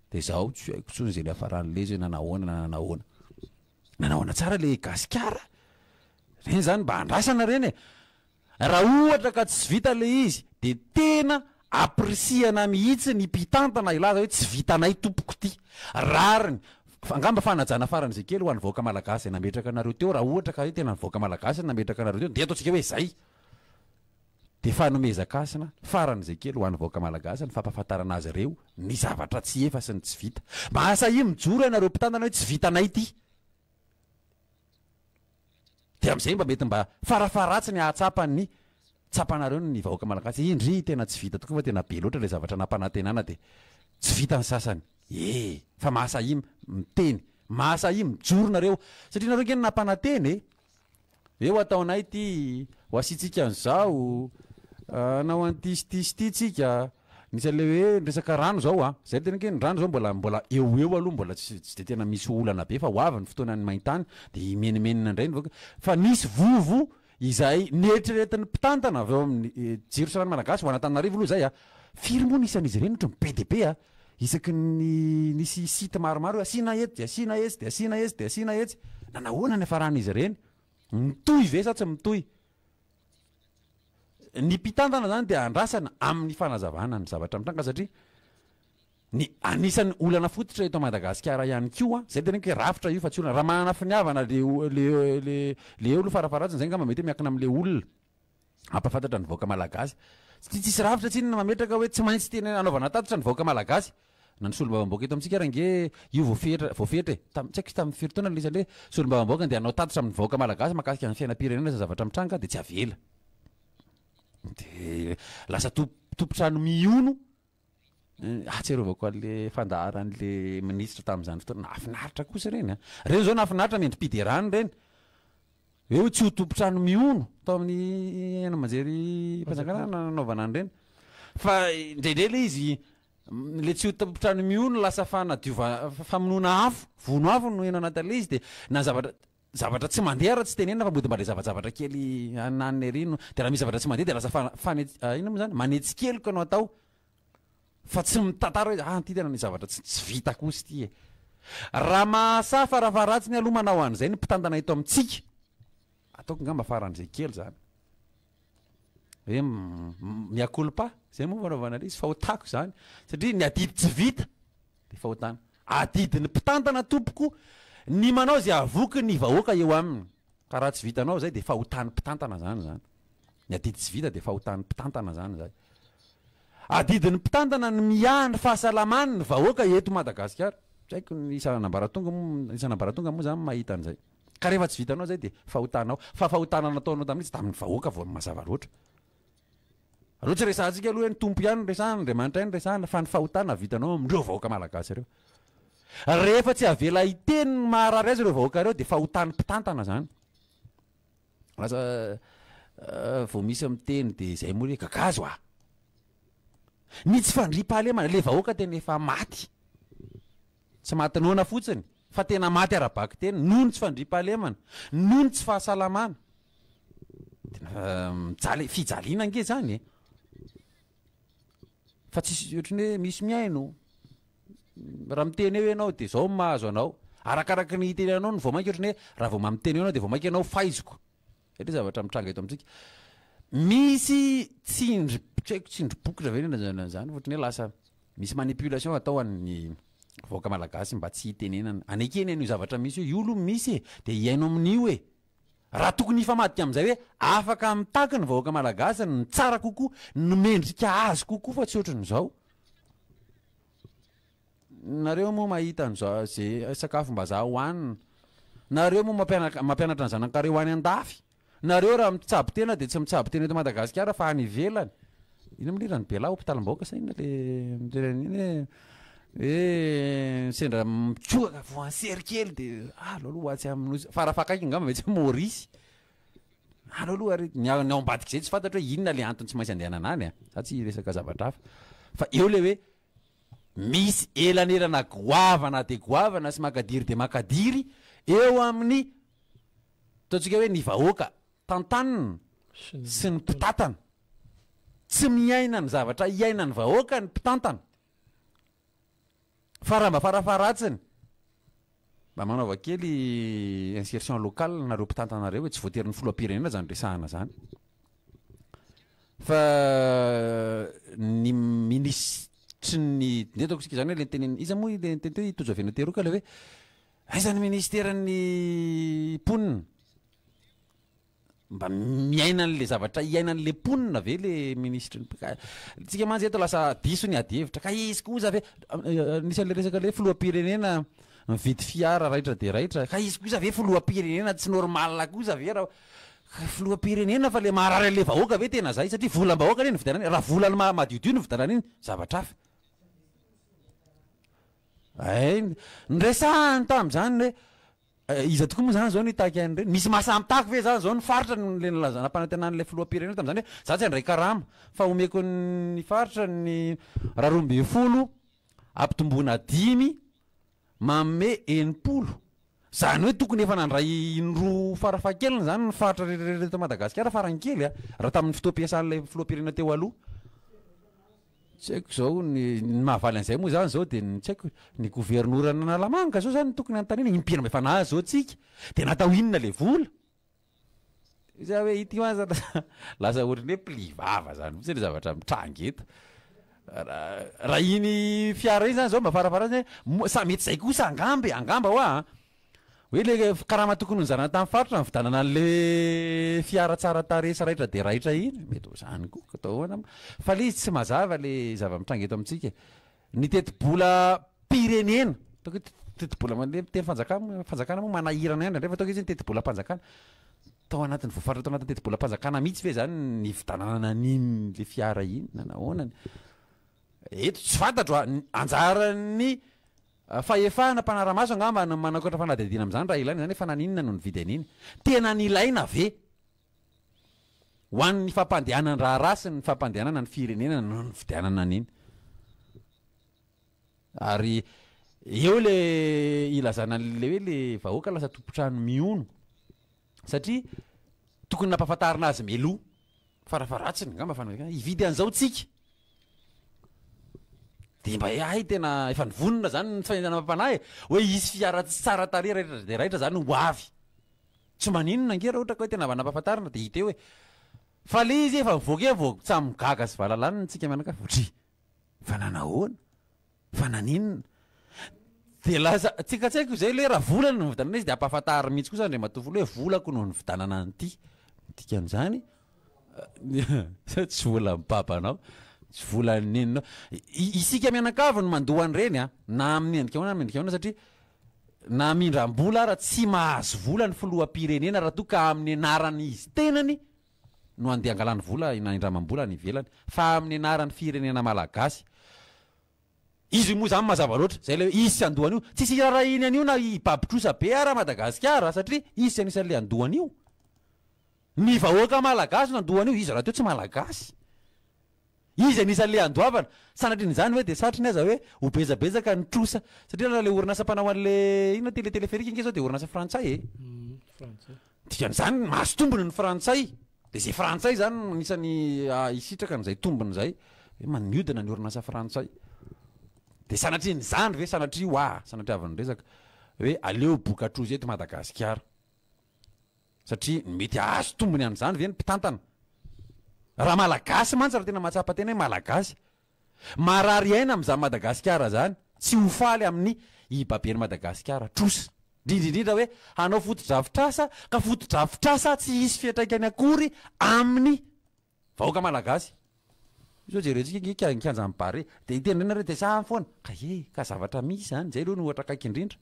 [SPEAKER 13] De zaho tsy haiko intsony ze niafaran'le izy hoe nanahoana na nanahoana. Nanahoana tsara le gasikara? Reny zany mba andrasana reny e! Raha ohatra ka tsy vita le izy de tena ampirisihana mihitsy ny mpitantana hilaza hoe tsy vitanay tompoko ty. Rariny. Angamba fanajana faran'izay kely ho an'ny vahoaka malagasy izay nametraka anareo teo, raha ohatra ka hoe tena ny vahoaka malagasy no nametraka anareo teo, dia ataontsika hoe izay. Dia fanomezan-kasina faran'izay kely ho an'ny vahoaka malagasy ny fampahafantarana azy ireo ny zavatra tsy efa sy ny tsy vita. Mahasahiha mijoro ianareo mpitantana hoe tsy vitanay ity. Dia amin'izay mba mety mba farafaharatsiny hahatsapa ny tsapanareo ny vahoaka malagasy, indry tena tsy vita tokoa fa tena be loatra ilay zavatra nampanantenana dia tsy vita ny sasany. E! Fa mahasahiha miteny, mahasahiha mijoro nareo satria nareo ange no nampanantena e! Hoe ho ataonay ity, ho asiantsika an'izao, hanao an'ity sy ity sy ity tsika. Nisy an'ilay hoe ny resaka rano izao an, izay no teneniko hoe ny rano izao mbola mbola eo ho eo aloha mbola tsy tsy dia tena misy olana be fa ho avy ny fotoanan'ny maintany dia himenomenona indray ny vahoaka. Fa nisy vovo izay neritreretin'ny mpitantana avy ao amin'ny Jiro sy Rano Malagasy ho an'Antananarivo aloha izay an, firy moa ny isan'izy ireny ohatran'ny be dia be an, isaky ny nisy site maromaro hoe asiana eto dia asiana etsy dia asiana etsy dia asiana etsy, nanahoana ny hafaran'izy ireny? Mitohy ve sa tsy mitohy? Ny mpitantana zany dia andrasana amin'ny fanazavana ny zavatra mitranga satria ny anisan'ny olana fototra eto Madagasikara ihany koa, zay teneniko hoe rafitra io fa tsy olana, raha manana finiavana le le le le eo aloha farafaharatsiny zay angamba mety hoe miankina amin'le olona hampahafantatra ny vahoaka malagasy. Tsy tsisy rafitra tsinona mametraka hoe tsy maintsy tena anaovana tatitra ny vahoaka malagasy. Na ny solombavambahoaka eto amintsika ary ange io voafetra voafetra e! Tam tsy haiko tamin'ny firy taona ilay izy hoe solombavambahoaka andeha hanao tatitra amin'ny vahoaka malagasy mahakasika ny fiainam-pirenena sy ny zavatra mitranga dia tsy avela. Dia lasa tomp tompon-trano mihono ahatsiarovako an'le fandaharan'le minisitra tamin'izany fotoana, nahafinaritra kosa ireny an! Ireny izao nahafinaritra mendri-piderana ireny. Hoe tsy ho tompon-trano mihono tao amin'ny haino aman-jery mpanjakana nanaovana an'ireny. Fa indraindray ilay izy Ilay tsy ho tompon-trano mihono lasa fanadiova famonoana afo, vono afo no heno anatin'ilay izy dia na zavatra zavatra tsy mandeha ary tsy tenenina fa mody mba ilay zavajavatra kely ananina ery no dia raha misy zavatra tsy mandeha dia lasa fa fane inona moa izany manetsikeloka no atao fa tsy mitantara hoe ah ity tena nisy zavatra tsy tsy vita kosa ity e. Raha mahasahy farafaharatsiny aloha manao an'izay ny mpitantana eto amintsika, ataoko angamba faran'izay kely izany. Hoe mea culpa, zay moa fanaovana ilay izy, fahotako izany, satria ny adidy tsy vita dia fahotana. Adidin'ny mpitantana tompoko ny manao izay havoky ny vahoaka eo aminy, ka raha tsy vitanao izay dia fahotan'ny mpitantana izany izany. Ny adidy tsy vita dia fahotan'ny mpitantana izany izay. Adidin'ny mpitantana ny miahy ny fahasalamany ny vahoaka eto Madagasikara. Tsy haiko ny isan'ambaratonga moa, isan'ambaratonga moa izany mahita an'izay. Ka rehefa tsy vitanao zay dia fahotanao. Fa fahotana nataonao tamin'iny tsy tamin'ny vahoaka vao mazava loatra. Aleo tsy resahantsika aloha hoe ny Tompo ihany no resahana, Andriamanitra ihany no resahana fa ny fahotana vitanao amin'ireo vahoaka malagasy ireo. Rehefa tsy avela hiteny ny maharary azy ireo vahoaka ireo dia fahotan'ny mpitantana zany. Lasa vao misy miteny dia izay moa hoe gagazo ah. Ny tsy fandriampahalemana, le vahoaka tena efa maty. Tsy maty noana fotsiny fa tena maty ara-bakiteny noho ny tsy fandriampahalemana, noho ny tsy fahasalamana. Tena mijaly, fijaliana ange izany e. Fa tsisy ohatran'ny hoe misy mihaino. Raha miteny eo ianao dia izao no mahazo anao. Arakaraky ny hitenenanao no vao mainka ohatran'ny hoe raha vao miteny eo ianao dia vao mainka ianao faiziko. Zay le zavatra mitranga eto amintsika. Misy tsindry, tsy haiko tsindry bokotra ve ny ilazana an'izany fa ohatran'ny hoe lasa misy manipulation atao an'ny vahoaka malagasy mba tsy hitenenana. Anekeny an'io zavatra misy io, io aloha misy e, dia hihaino amin'io e. Raha tokony hifamadika amin'izay hoe afaka mitaky ny vahoaka malagasy ny tsara kokoa, ny mendrika azy kokoa fa tsy ohatran'izao. Nareo moa mahita an'izao ze sakafom-bazaha hohanina. Nareo moa mampianaka mampianatra ny zanakareo any an-dafy. Nareo raha mitsabo tena dia tsy mitsabo tena eto Madagasikara fa any ivelany. Inona moa le hiran'i Bella hopitalim-bahoaka sa inona le miteny an'iny hoe hoe sendra mikohaka voan'ny sery kely dia aleo aloha ho atsy amin'ny nosy farafahakaiky angamba mety hoe Maurice. Aleo aloha ary ny ao ny ao ambadik'izay tsy fantatro hoe inona le antony tsy maintsy andehanana any a. Za tsy hiresaka zavatra hafa. Fa eo le hoe Misy elanelana goavana dia goavana sy makadiry dia makadiry eo amin'ny ataontsika hoe ny vahoaka tantanina sy ny mpitantana. Tsy miaina ny zavatra iainan'ny vahoaka ny mpitantana. Fa raha mba farafaharatsiny, mba manaova kely insertion locale nareo mpitantana reo e, tsy voatery ny filoham-pirenena zany resahana zany. Fa ny minisitry ny, ndeha ataoko tsika zany hoe le niteneniny, iza moa le niteny teo i Tojo Avena Teroka le hoe. Aiza ny ministeran'ny mponina? Mba miaina an'le zavatra iainan'le mponina ve le minisitry ny ka tsika mantsy eto lasa diso ny ady hevitra ka izy kosa ve nisy an'le resaka le filoham-pirenena mividy fiara raitra dia raitra ka izy kosa ve filoham-pirenena tsy normal kosa ve raha filoham-pirenena fa le maharary an'le vahoaka ve tena zay satria volam-bahoaka anie nividianana iny raha volan'ny madiodio nividianana iny zavatra hafa Hay, niresahany tamin'izany hoe iza tokoa moa izany izao no hitaky an'ireny? Misy mahasahy mitaky ve izany izao ny faritra no ilay nilazana nampanantenan'ilay filoham-pirenena tamin'izany hoe za tsy handray karama fa omeko ny faritra ny raha 12 ampitomboina dimy manome 60. Izany hoe tokony efa nandray indroa farafahakeliny izany ny faritra rehetra eto Madagasikara farany kely a, raha tamin'ny fotoam-piasan'ilay filoham-pirenena teo aloha. Tsy haiko izao ny ny mahavaly an'izay moa izany izao dia ny tsy haiko ny governoran'Analamanga izao izany no tokony hanontaniana, impiry mba efa nahazo izao tsika? Dia natao inona ilay vola? Iza hoe ity aza lasa ohatran'ny hoe pli vava zany mihitsy le zavatra mitranga eto. Raha iny fiara iny zany zao mba farafaharatiny hoe sa mety zay kosa angamba e, angamba hoa an! Hoe le karama tokony nozarana tamin'ny faritra nividianana an'le fiara tsara tarehy sy raitra dia raitra iny, mety ho zany koa, atao ahoana moa. Fa le izy tsy mazava le zava-mitranga eto amintsika e. Ny tetibolam-pirenena, ataoko hoe tetibola mandeha miteny fanjakana, fanjakana moa manahirana ihany indraindray fa ataoko hoe izy ny tetibolam-panjakana. Tao anatin'ny voafaritra tao anatin'ny tetibolam-panjakana mihitsy ve izany ny nividianana an'iny le fiara iny na nahoana? Eto tsy fantatro a, anjaran'ny fahefana mpanara-maso angamba no manokatra fanadihadiana amin'izany raha ilaina izany hoe fa naninona no nividy an'iny? Tena nilaina ve? Ho an'ny fampandehanan-draharaha sy ny fampandehanana ny firenena no nividianana an'iny. Ary eo le ilazana an'le hoe le vahoaka lasa tompon-trano mihono satria tokony nampahafantarina azy mialoha farafaharatsiny angamba fa hividy an'izao tsika. Dia mba hay tena efa nivonona zany ny fahendrena amam-panahy e, hoe hisy fiara tsy tsara tarehy raitra dia raitra zany ho avy. Tsy maninona ange raha ohatra ka hoe tena mba nampahafantarina dia hita eo e. Fa le izy efa mivoaka eo vao samy gaga sy valalanina tsika mianakavy ohatry fa nanahoana? Fa naninona? Dia lasa tsika tsy haiko izay le raha vola no nividianana izy dia ampahafantaro mihitsy kosa Andriamatoa Filoha hoe volako no nividianana an'ity. Ny dikan'izany tsy volan'ny babanao, tsy volan'ny neninao. Isika mianakavy no mandoa an'ireny an, na amin'ny endrika ahoana na amin'ny endrika ahoana satria na mindram-bola ara tsy mahazo vola ny filoham-pirenena raha toa ka amin'ny anaran'izy tenany no andeha angalany vola na indramam-bola any ivelany fa amin'ny anaran'ny firenena malagasy. Izy moa izany mazava loatra, izay ilay hoe izy tsy handoa an'io. Tsisy hiraharahiany an'io na hibaby trosa be ara Madagasikara satria izy tsy anisan'ilay handoa an'io. Ny vahoaka malagasy no handoa an'io, izy rahateo tsy malagasy. Izy anisan'ilay handoavana. Sanatrian'izany ve dia satriny aza hoe ho betsabetsaka ny trosa. Satria raha ilay orinasa mpanao an'ilay inona ity ilay téléphérique ange izao dia orinasa frantsay e.
[SPEAKER 5] Frantsay.
[SPEAKER 13] Dikan'izany mahazo tombony ny frantsay. Dia izay frantsay izany no anisan'ny hisitraka an'izay tombony izay. Hoe maniodina ny orinasa frantsay. Dia sanatrian'izany ve, sanatria hoa, sanatriavin'ny resaka, hoe aleo boka trosa eto Madagasikara. Satria mety hahazo tombony amin'izany ve ny mpitantana? Raha Malagasy mantsy, raha tena mahatsapa tena hoe Malagasy, marary aina amin'izany Madagasikara izany, tsy ho faly amin'ny hibaben'i Madagasikara trosa. Indrindra indrindra hoe hanao fotodrafitrasa, ka fotodrafitrasa tsy hisy fiantraikany akory amin'ny vahoaka Malagasy. Io zao jerentsika ange ny kianjan'ny Barea, dia hiteny indray nareo dia samy foana. Ka e, ka zavatra misy izany, izay aloha no ohatra akaiky indrindra.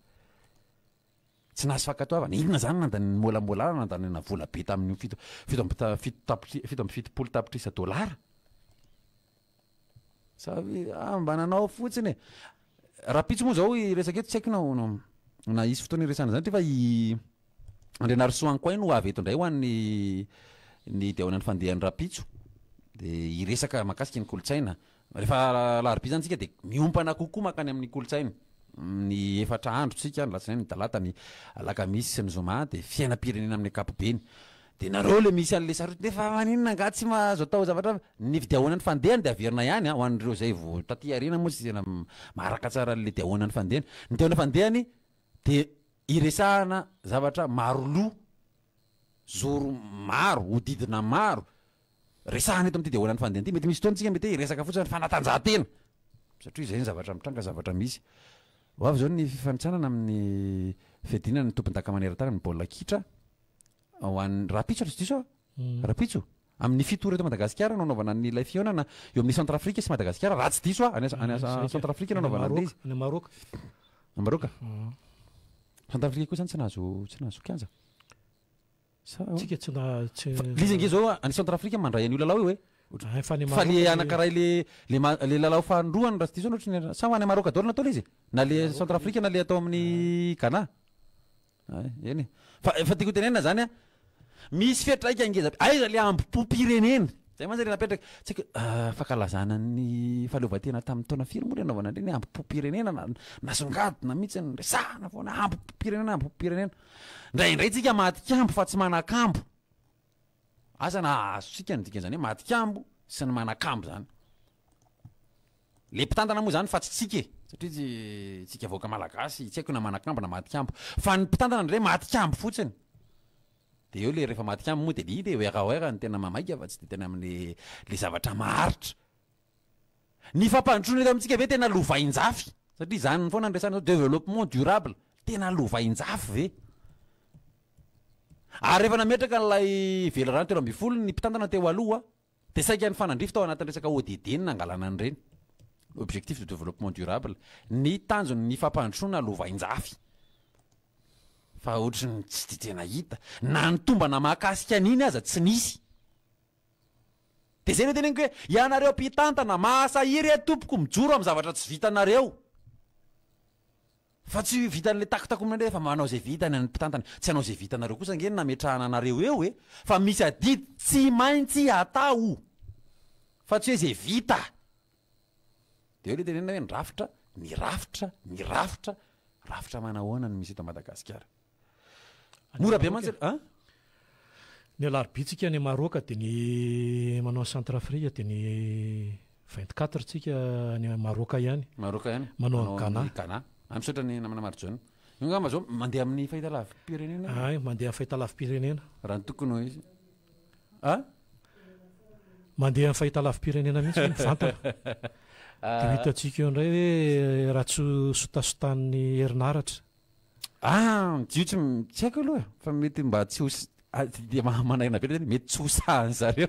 [SPEAKER 13] Tsy nahazo fankatoavana. Inona izany nandany môlamôlana nandaniana vola be tamin'io fito fito amby fito tapitri 77 tapitrisa dolara? Sa hoe ah mba nanao fotsiny e. Rahampitso moa izao hiresaka eto tsy haiko na na hisy fotoana hiresahana izany fa i Andrianarisoa Ankoay no ho avy eto indray ho an'ny ny dia ahoana ny fandehan'ny rahampitso dia hiresaka mahakasika ny kolontsaina. Rehefa alarobia izany tsika dia miompana kokoa mankany amin'ny kolontsaina. Ny efatra andro tsika, ny alatsinainy, ny talata, ny alakamisy sy ny zoma dia fiainam-pirenena amin'ny ankapobeny. Dia nareo le misy an'le sarotiny nefa maninona angaha tsy mahazo atao zavatra hafa? Ny fidiahoana ny fandehany dia averina ihany an, ho an'ireo izay vao taty aoriana moa tsy tena maharaka tsara an'le diahoana ny fandehany. Ny diahoana fandehany dia iresahana zavatra maro loha, zoro maro, hodidina maro, Resahana eto amin'ity dia ahoana ny fandehany ity? Mety misy fotoana tsika mety hoe hiresaka fotsiny ny fanatanjahantena satria izay ny zavatra mitranga, zavatra misy. Ho avy izao ny fifanintsanana amin'ny fiadiana ny tompondaka maneran-tany amin'ny baolina kitra ho an'ny rahampitso raha tsy diso aho. Rahampitso. Amin'ny fito ora eto Madagasikara no anaovana ny ilay fihaonana eo amin'ny Centrafrique sy Madagasikara raha tsy diso aho. Any any Centrafrique no anaovana an'ilay izy.
[SPEAKER 5] Any Maroc.
[SPEAKER 13] Any Maroc. Centrafrique koa izany tsy nahazo tsy nahazo kianja. Sa ahoana?
[SPEAKER 5] Tsika tsy na tsy.
[SPEAKER 13] Fa le izy ange zao any Centrafrique mandray an'io lalao io e.
[SPEAKER 5] Ay, fa any
[SPEAKER 13] Fa
[SPEAKER 5] Maroc
[SPEAKER 13] le
[SPEAKER 5] le
[SPEAKER 13] anankiray le le ma- le lalao fahandroany raha tsy diso aho ohatry ny sa ho any Maroc daholo natao le izy? Na le
[SPEAKER 5] Maroc
[SPEAKER 13] Centrafrique na le atao amin'ny Ghana. Ay, eny e. Fa fa tiako hotenenina zany a, misy fiantraika ngeza be. Aiza le hambom-pom-pirenena? Zay mantsy le napetraka. Tsy haiko fankalazana ny fahaleovantena tamin'ny taona firy moa le nanaovana an'ireny hambom-pom-pirenena na nasongadina mihitsy resahana foana hambom-pom-pirenena hambom-pom-pirenena. Indraindray tsika maty-kambo fa tsy manan-kambo. Asa na azontsika ny dikan'izany hoe maty-kambo sy ny manan-kambo zany. Le mpitantana moa zany fa tsy tsika e! Satria tsy tsika vahoaka malagasy tsy haiko na manan-kambo na maty-kambo. Fa ny mpitantana indray maty-kambo fotsiny. De eo le rehefa maty-kambo moa de le le wera wera no tena mamaika fa tsy de tena amle le zavatra maharitra. Ny fampandrosoana eto amintsika ve tena lovainjafy? Satria izany foana no resahana zao, développement durable, tena lovainjafy ve? Ary rehefa nametraka an'ilay velirano 13 ny mpitantana teo aloha dia saika nifanandrify tao anatin'ny resaka ODD ny nangalana an'ireny, objectif de développement durable, ny tanjon'ny fampandrosoana lovainjafy. Fa ohatry ny tsy dia tena hita, na ny tombana mahakasika an'iny aza tsy nisy. Dia izay no teneniko hoe, ianareo mpitantana, mahasahiry re tompoko mijoro amin'ny zavatra tsy vitanareo. Fa tsy vitan'ilay takotakomina indray fa manao izay vitany ny mpitantana. Tsy hanao izay vitanareo kosa ange no nametrahana anareo eo e! Fa misy adidy tsy maintsy atao. Fa tsy hoe izay vita. Dia eo ilay tenenina hoe ny rafitra, ny rafitra, ny rafitra, rafitra manahoana no misy eto Madagasikara? Mora be mantsy an!
[SPEAKER 5] Ny alarobia tsika any Maroc dia ny manao an'i Centrafrique dia ny 24 tsika any Maroc ihany.
[SPEAKER 13] Maroc ihany.
[SPEAKER 5] Manao an'i Ghana.
[SPEAKER 13] Ghana. Ah, misaotra ny namana Marijaona. Io angamba zao mandeha amin'ny fahitalavi-pirenena.
[SPEAKER 5] Ay, mandeha amin'ny fahitalavi-pirenena.
[SPEAKER 13] Raha ny tokony ho izy. Ah?
[SPEAKER 5] Mandeha amin'ny fahitalavi-pirenena mihitsy mivantana. Dia ho hitantsika eo indray hoe raha tsy ho sotasotan'ny herinaratra.
[SPEAKER 13] Ah, io tsy tsy haiko aloha e, fa mety mba tsy ho dia manairana be le teny mety tsy ho sahan'ny zareo.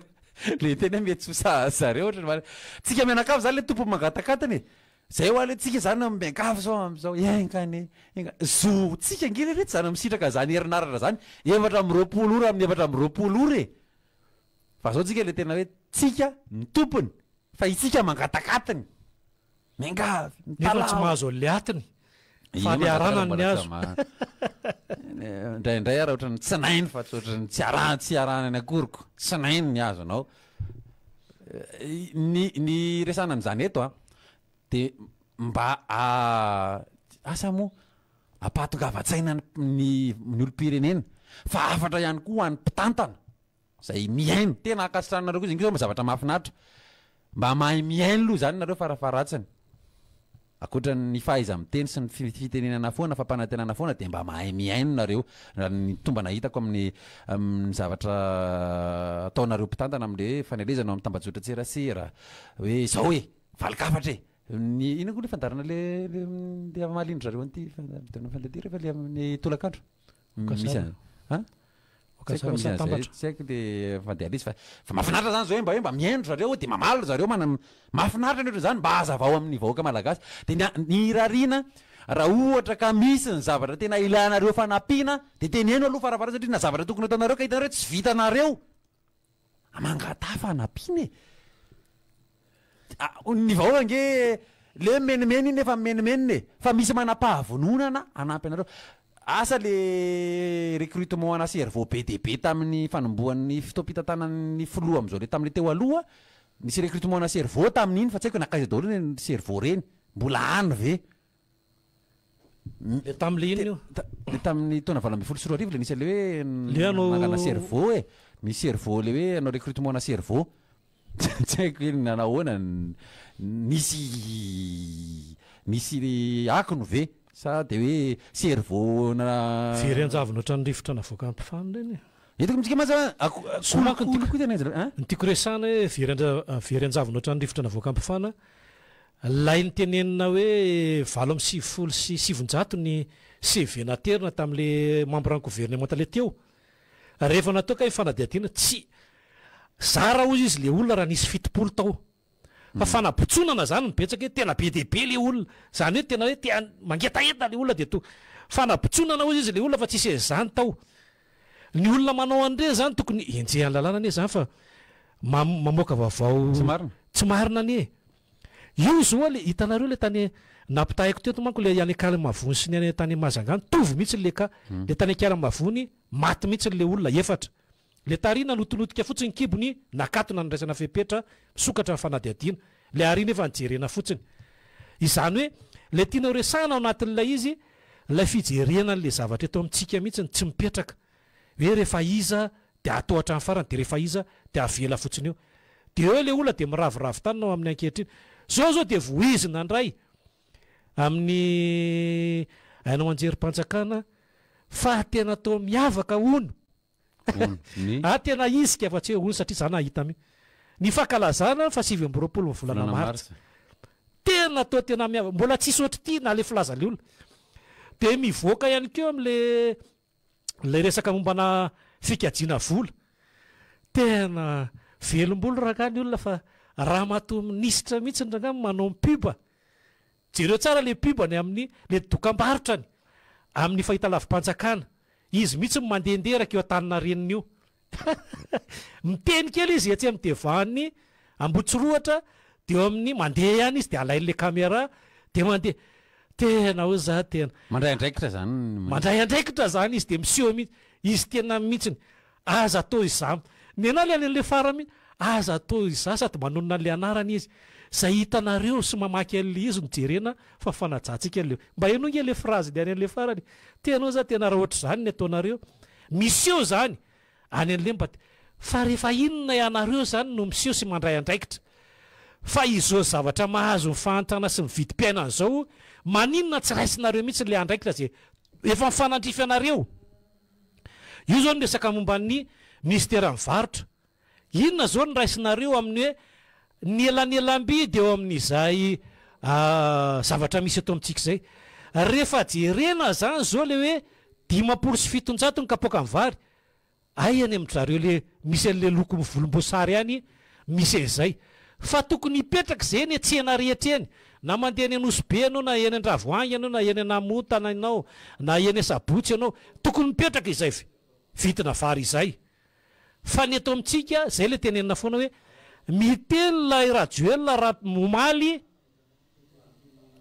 [SPEAKER 13] Le teny hoe mety tsy ho sahan'ny zareo ohatran'ny mba tsika mianakavy zany le tompony mangatakatiny e. Zay hoa le tsika zany miangavy zao am'zao, enga anie, enga, zo tsika ange le retsy zany misitraka zany herinaratra zany 24 ora amin'ny 24 ora e. Fa zao tsika le tena hoe tsika ny tompony fa itsika mangatakatiny. Miangavy,
[SPEAKER 5] Nefa tsy
[SPEAKER 13] mitalaho.
[SPEAKER 5] mahazo an'ilay atiny.
[SPEAKER 13] Io
[SPEAKER 5] Fa le
[SPEAKER 13] mangataka
[SPEAKER 5] aranany
[SPEAKER 13] mbola
[SPEAKER 5] ny
[SPEAKER 13] tsy
[SPEAKER 5] azo.
[SPEAKER 13] hamaha. Indraindray ary ohatran'ny tsy nainy fa tsy ohatran'ny tsy araha tsy arahana akory ko. Tsy nainy ny azonao. Ny ny resahana an'izany eto an, dia mba asa moa ampahatongavan-tsaina ny ny ny olom-pirenena fa hafatra ihany koa ho an'ny mpitantana. Zay mihaino, tena ankasitrahanareo koa izy iny zavatra mahafinaritra. Mba mahay mihaino aloha izany nareo farafaharatsiny. Ankoatra ny fahaiza-miteny sy ny fitenenana foana, fampanantenana foana dia mba mahay mihaino nareo. Raha ny tombana hitako amin'ny amin'ny zavatra ataonareo mpitantana amin'le fanelezana ao amin'ny tambajotran-tserasera hoe izao e, valin-kafatra e. Ny inona koa le fandaharana le le le amalin-dry zareo an'ity fandaharana ity rehefa le amin'ny tolakandro? Misy an an? Tsy haiko fa misy an'izay, tsy haiko le fandeha ilay izy fa fa mahafinaritra zany zao hoe mba hoe mba mihaino ry zareo de mamaly ry zareo mana mahafinaritra ny ohatran'izany mba hazavao amin'ny vahoaka malagasy. De ny ny irariana raha ohatra ka misy ny zavatra tena ilanareo fanampiana de teneno aloha farafaharatsa satria na zavatra tokony ataonareo ka hitanareo hoe tsy vitanareo Mangataha fanampiana e! Ny vahoaka ange le mimenomenona iny efa mimenomenona e! Fa misy manam-pahavononana hanampy anareo. Asa le recrutement ana cerveau be dia be tamin'ny fanombohan'ny fotoam-pitantanan'ny filoha amin'izao le tamin'le teo aloha, nisy recrutement ana cerveau tamin'iny fa tsy haiko nankaiza daholo ireny cerveau ireny, mbola any ve?
[SPEAKER 5] Le tamin'le inona io?
[SPEAKER 13] Le tamin'ny taona 2018 le nisy an'le hoe
[SPEAKER 5] Le anao
[SPEAKER 13] nangana cerveau e. Misy cerveau le hoe hanao recrutement ana cerveau. Tsy haiko hoe nanahoana, nisy nisy akony ve sa de hoe cerveau na.
[SPEAKER 5] Very an-javona ohatran'ny rivotra navoakan'ny mpifano ireny e.
[SPEAKER 13] Eto amintsika mantsy a, ako,
[SPEAKER 5] Soa manko ny
[SPEAKER 13] kolikoly
[SPEAKER 5] tiako
[SPEAKER 13] koa tena izy an.
[SPEAKER 5] ny tiako resahana hoe very an- very an-javona ohatran'ny rivotra navoakan'ny mpifana, Ilay nitenenina hoe 998 ny CV naterina tamin'le membre ny gouvernemanta le teo. Rehefa natao kay ny fanadihadiana, tsy zara hozy izy le olona raha nisy 70 tao. Fa fanabotsonana zany no betsaka hoe tena be dia be le olona. Zany hoe tena hoe te mangetaheta le olona dia to. Fanabotsonana hozy izy le olona fa tsisy an'izany tao. Ny olona manao an'ireny zany tokony henjehan'ny lalàna anie zany fa mamoaka vaovao
[SPEAKER 13] Tsy marina.
[SPEAKER 5] tsy marina anie e. Io zao le hitanareo le tany nampitahaiko teto manko le any Ankalimavony sy ny any tany Mahajanga mitovy mihitsy le cas. Le tany Ankalimavony maty mihitsy le olona efatra. Le tary nanotonotika fotsiny ny kibony, nakatona nandraisana fepetra, misokatra ny fanadihadiana. Le ary nefa nijerena fotsiny. Izany hoe le tiana ho resahana ao anatin'ilay izy, ilay fijerena an'le zavatra eto amintsika mihitsy no tsy mipetraka. Hoe rehefa iza dia atao hatramin'ny farany dia rehefa iza dia avela fotsiny eo. Dia eo le olona dia miraviravy tanana ao amin'ny ankehitriny. Zao zao dia voizina indray amin'ny haino aman-jerim-panjakana fa tena atao miavaka hono.
[SPEAKER 13] Hono ny.
[SPEAKER 5] Ah tena izy ka fa tsy hoe hono satria za nahita mi. Ny fankalazana fa 29 ny volana martsa. Tena toa tena miavaka mbola tsisy ohatr'ity na le filazan'le olona. De mivoaka ihany koa amle le resaka mombana fikajiana vola. Tena velombolo rangahy ny olona fa ramatoa minisitra mihitsy rangahy manao pub. Jereo tsara le pub ny amin'ny le dokambarotrany amin'ny fahitalavi-panjakana. Izy mihitsy no mandehandeha eraka io Antaninarenina io. Miteny kely izy etsy amin'ny devan'ny Ambohitsirohatra dia eo amin'ny mandeha ihany izy dia alain'ilay caméra dia mandeha. Tena hoy za tena.
[SPEAKER 13] Mandray andraikitra zany ny ministra.
[SPEAKER 5] Mandray andraikitra zany izy dia miseho mihitsy. Izy tena mihitsiny. Aza atao izany. Nenah le any an'le farany mihitsy. Aza atao izany sady manonona an'le anarany izy. Zay hitanareo sy mamaky an'le izy no jerena fa fanajantsika an'le. Mba henoy nge le phrase ny any an'le farany. Tena oa za tena raha ohatr'izany ny ataonareo. Miseho zany any an'le mba fa rehefa inona ianareo zany no miseho sy mandray andraikitra. Fa izao zavatra mahazo ny fahantrana sy ny vidim-piainana izao maninona tsy raisinareo mihitsy le andraikitra ze efa mifanandrify anareo. Io zao ny resaka momba ny minisiteran'ny varotra. Inona zao no raisinareo amin'ny hoe ny elanelam-bidy eo amin'izay zavatra misy eto amintsika izay? Rehefa jerena zany zao le hoe 750 ny kapoakan'ny vary, Hay any amin-dry zareo le misy an'le loko mivolomboasary any misy an'izay. Fa tokony hipetraka izay eny an-tsena rehetra eny. Na mandeha eny Anosibe ianao na eny Andravoahangy ianao na eny Namontana ianao na eny Asabotsy ianao. Tokony mipetraka izay vidina vary izay. Fa ny eto amintsika, izay le tenenina foana hoe miteny ilay Rajoelina raha omaly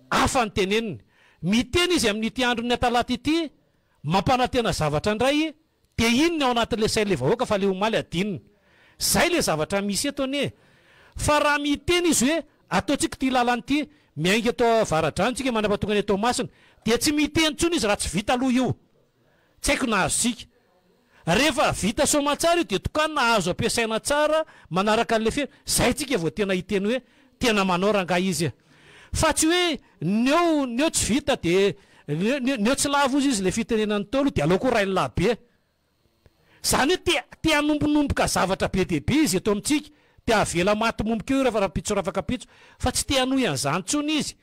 [SPEAKER 5] hafa ny teneniny. Miteny izy amin'ity andron'ny atalata ity mampanantena zavatra indray Dia iny ny ao anatin'ilay sain'ilay vahoaka fa ilay omaly adinony. Zay ilay zavatra misy eto anie e. Fa raha miteny izy hoe ataontsika ity lalana ity, miainga eto Avaradrano tsika mandrapatonga any Toamasina, dia tsy miteny intsony izy raha tsy vita aloha io. Tsy haiko na azontsika. Rehefa vita soamantsara io dia tokanina azo ampiasaina tsara manaraka an'ilay feno. Zay tsika vao tena hiteny hoe tena manao rangahy izy e. Fa tsy hoe ny eo ny eo tsy vita dia ny eo tsy lavo ozy izy ilay fitenenan'ny Ntaolo dia aleo koa rainilahy be. Izany hoe te te hanombonomboka zavatra be dia be izy eto amintsika, te havela maty momboka eo io raha rahampitso rafakampitso, fa tsy te hanohy an'izany intsony izy.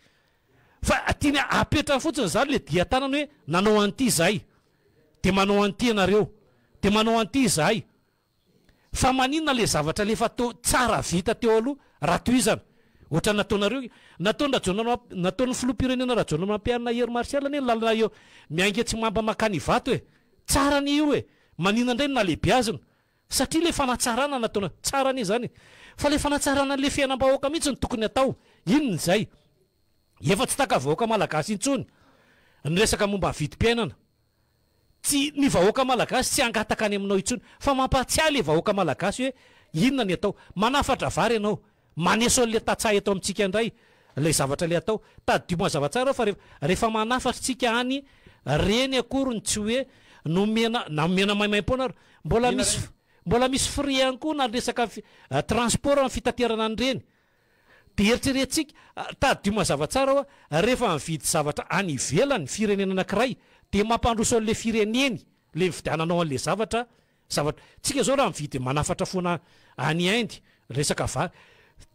[SPEAKER 5] Fa tiany hapetrany fotsiny izany ilay dian-tanany hoe nanao an'ity izahay, dia manao an'ity ianareo, dia manao an'ity izahay. Fa maninona le zavatra le efa to tsara vita teo aloha raha tohizana? Ohatran'ny nataonareo, nataon'i Rajaonarima, nataon'ny filoham-pirenena Rajaonarimampianina Hery Martial anie ny lalana eo miainga etsy Mamba mankany Ivato e! Tsara anie io e! Maninona indray no nalehibiazina? Satria le fanatsarana nataona, tsara anie izany e! Fa le fanatsarana an'le fiainam-bahoaka mihitsy no tokony atao, inona izay? Efa tsy taka vahoaka malagasy intsony ny resaka momba ny vidim-piainana. Tsy, ny vahoaka malagasy tsy hangataka any aminao intsony, fa mampahatsiahy le vahoaka malagasy hoe inona ny atao. Manafatra vary ianao, maneso an'le tantsaha eto amintsika indray ilay zavatra le atao. Tadidio mazava tsara fa rehefa, rehefa manafatra isika any, reny akory ny tsy hoe nomena, na omena maimaimpoana ary. Mbola misy, mbola misy frais ihany koa na resaka transport ny fitaterana an'ireny. Dia eritreretintsika, tadidio mazava tsara hoa, rehefa mividy zavatra any ivelany ny firenena anakiray dia mampandroso an'ilay fireneny ilay nividiananao an'ilay zavatra, zavatra, tsika zao raha mividy manafatra foana any Inde resaka vary,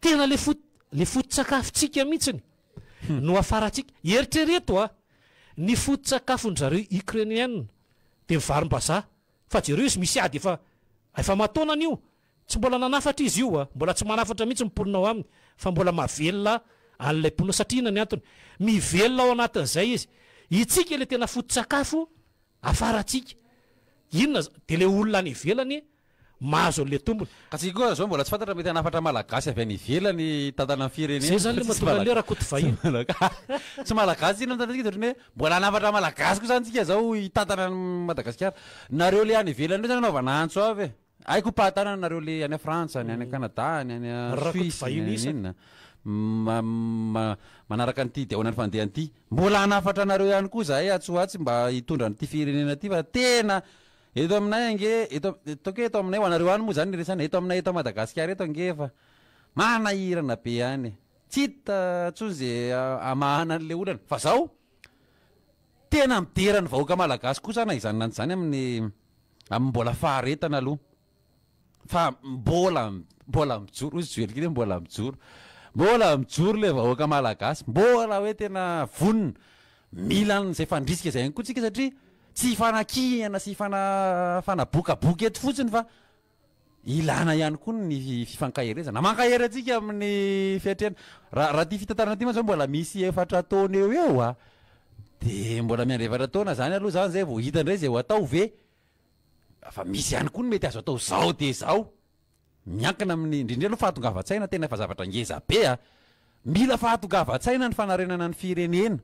[SPEAKER 5] tena le fot, le foto-tsakafontsika mihitsiny no afarantsika, eritrereto a! Ny foto-tsakafon-dry zareo Ukrainiens dia ny varim-bazaha. Fa jereo izy misy ady efa efa aman-taonany io. Tsy mbola nanafatra izy io a! Mbola tsy manafatra mihitsy ny mponina ao aminy fa mbola mahavelona an'ilay mponina satria inona ny antony? Mivelona ao anatin'izay izy. Itsika ilay tena foto-tsakafo afarantsika. Inona dia ilay olona any ivelany mahazo an'ilay tombony.
[SPEAKER 13] Ka tsika koa zao mbola tsy fantatra mety hanafatra malagasy avy any ivelany hitantana ny firenena.
[SPEAKER 5] Zay zany le mahatonga an'le Rakotovahiny.
[SPEAKER 13] Tsy malagasy inona mitantana antsika dia ohatran'ny hoe mbola hanafatra malagasy koa zany tsika zao hitantana an'i Madagasikara. Nareo le any ivelany reo zany anaovana antso avy e. Haiko pahatanana nareo le any Frantsa, ny any Canada, ny any Suisse, ny any inona. Manaraka an'ity dia ahoana ny fandehany ity. Mbola hanafatra anareo ihany koa zahay atsy ho atsy mba hitondra an'ity firenena ity fa tena eto aminay ange eto ataoko hoe eto aminay ho anareo any moa zany ny resahana eto aminay eto Madagasikara eto ange efa manahirana be ihany e. Tsy hita intsony ze hamahana an'le olana. Fa zao tena midera ny vahoaka malagasy kosa na izany na izany amin'ny Amin'ny mbola faharetana aloha fa mbola mbola mijoro hoy Joely kely hoe mbola mijoro. Mbola mijoro ilay vahoaka malagasy, mbola hoe tena vonona. Mila an'izay fandrisika izay ihany koa tsika satria tsy hifanakihana sy hifana fanabokaboka eto fotsiny fa Ilana ihany koa ny fifankaherezana. Mankahery antsika amin'ny fiatrehana. Raha raha ity fitantarana ity mantsy zao mbola misy efatra taona eo eo a. Dia mbola miandry efatra taona zany aloha zany zay vao hita indray zay ho atao ve? Fa misy ihany koa ny mety azo atao zao dia zao. Miankina amin'ny, indrindra aloha fahatongavan-tsaina tena efa zavatra ngeza be a. Mila fahatongavan-tsaina ny fanarenana ny firenena.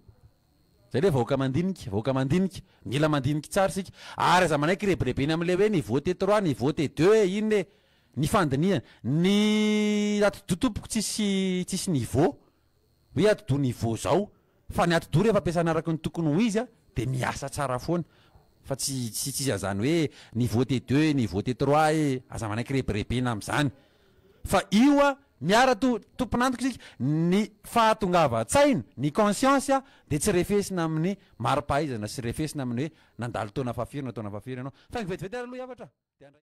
[SPEAKER 13] Zay le vahoaka mandinika, vahoaka mandinika, mila mandinika tsara isika, ary aza manaiky rebirebena amle hoe niveau T trois, niveau T deux e, inona e, ny fandinihana, ny atidoha tompoko tsisy tsisy niveau, hoe atidoha niveau zao, fa ny atidoha rehefa ampiasana araka ny tokony ho izy a, de miasa tsara foana, fa tsy tsy tsisy an'zany hoe niveau T deux e, niveau T trois e, aza manaiky rebirebena amzany. Fa io a, miara to, tompon'antoka isika, ny fahatongavan-tsaina, ny conscience a, dia tsy refesina amin'ny mari-pahaizana sy refesina amin'ny hoe nandalo taona fahafiry na taona fahafiry ianao. Faingo vetivety ary aloha hiavatra. Dia handray.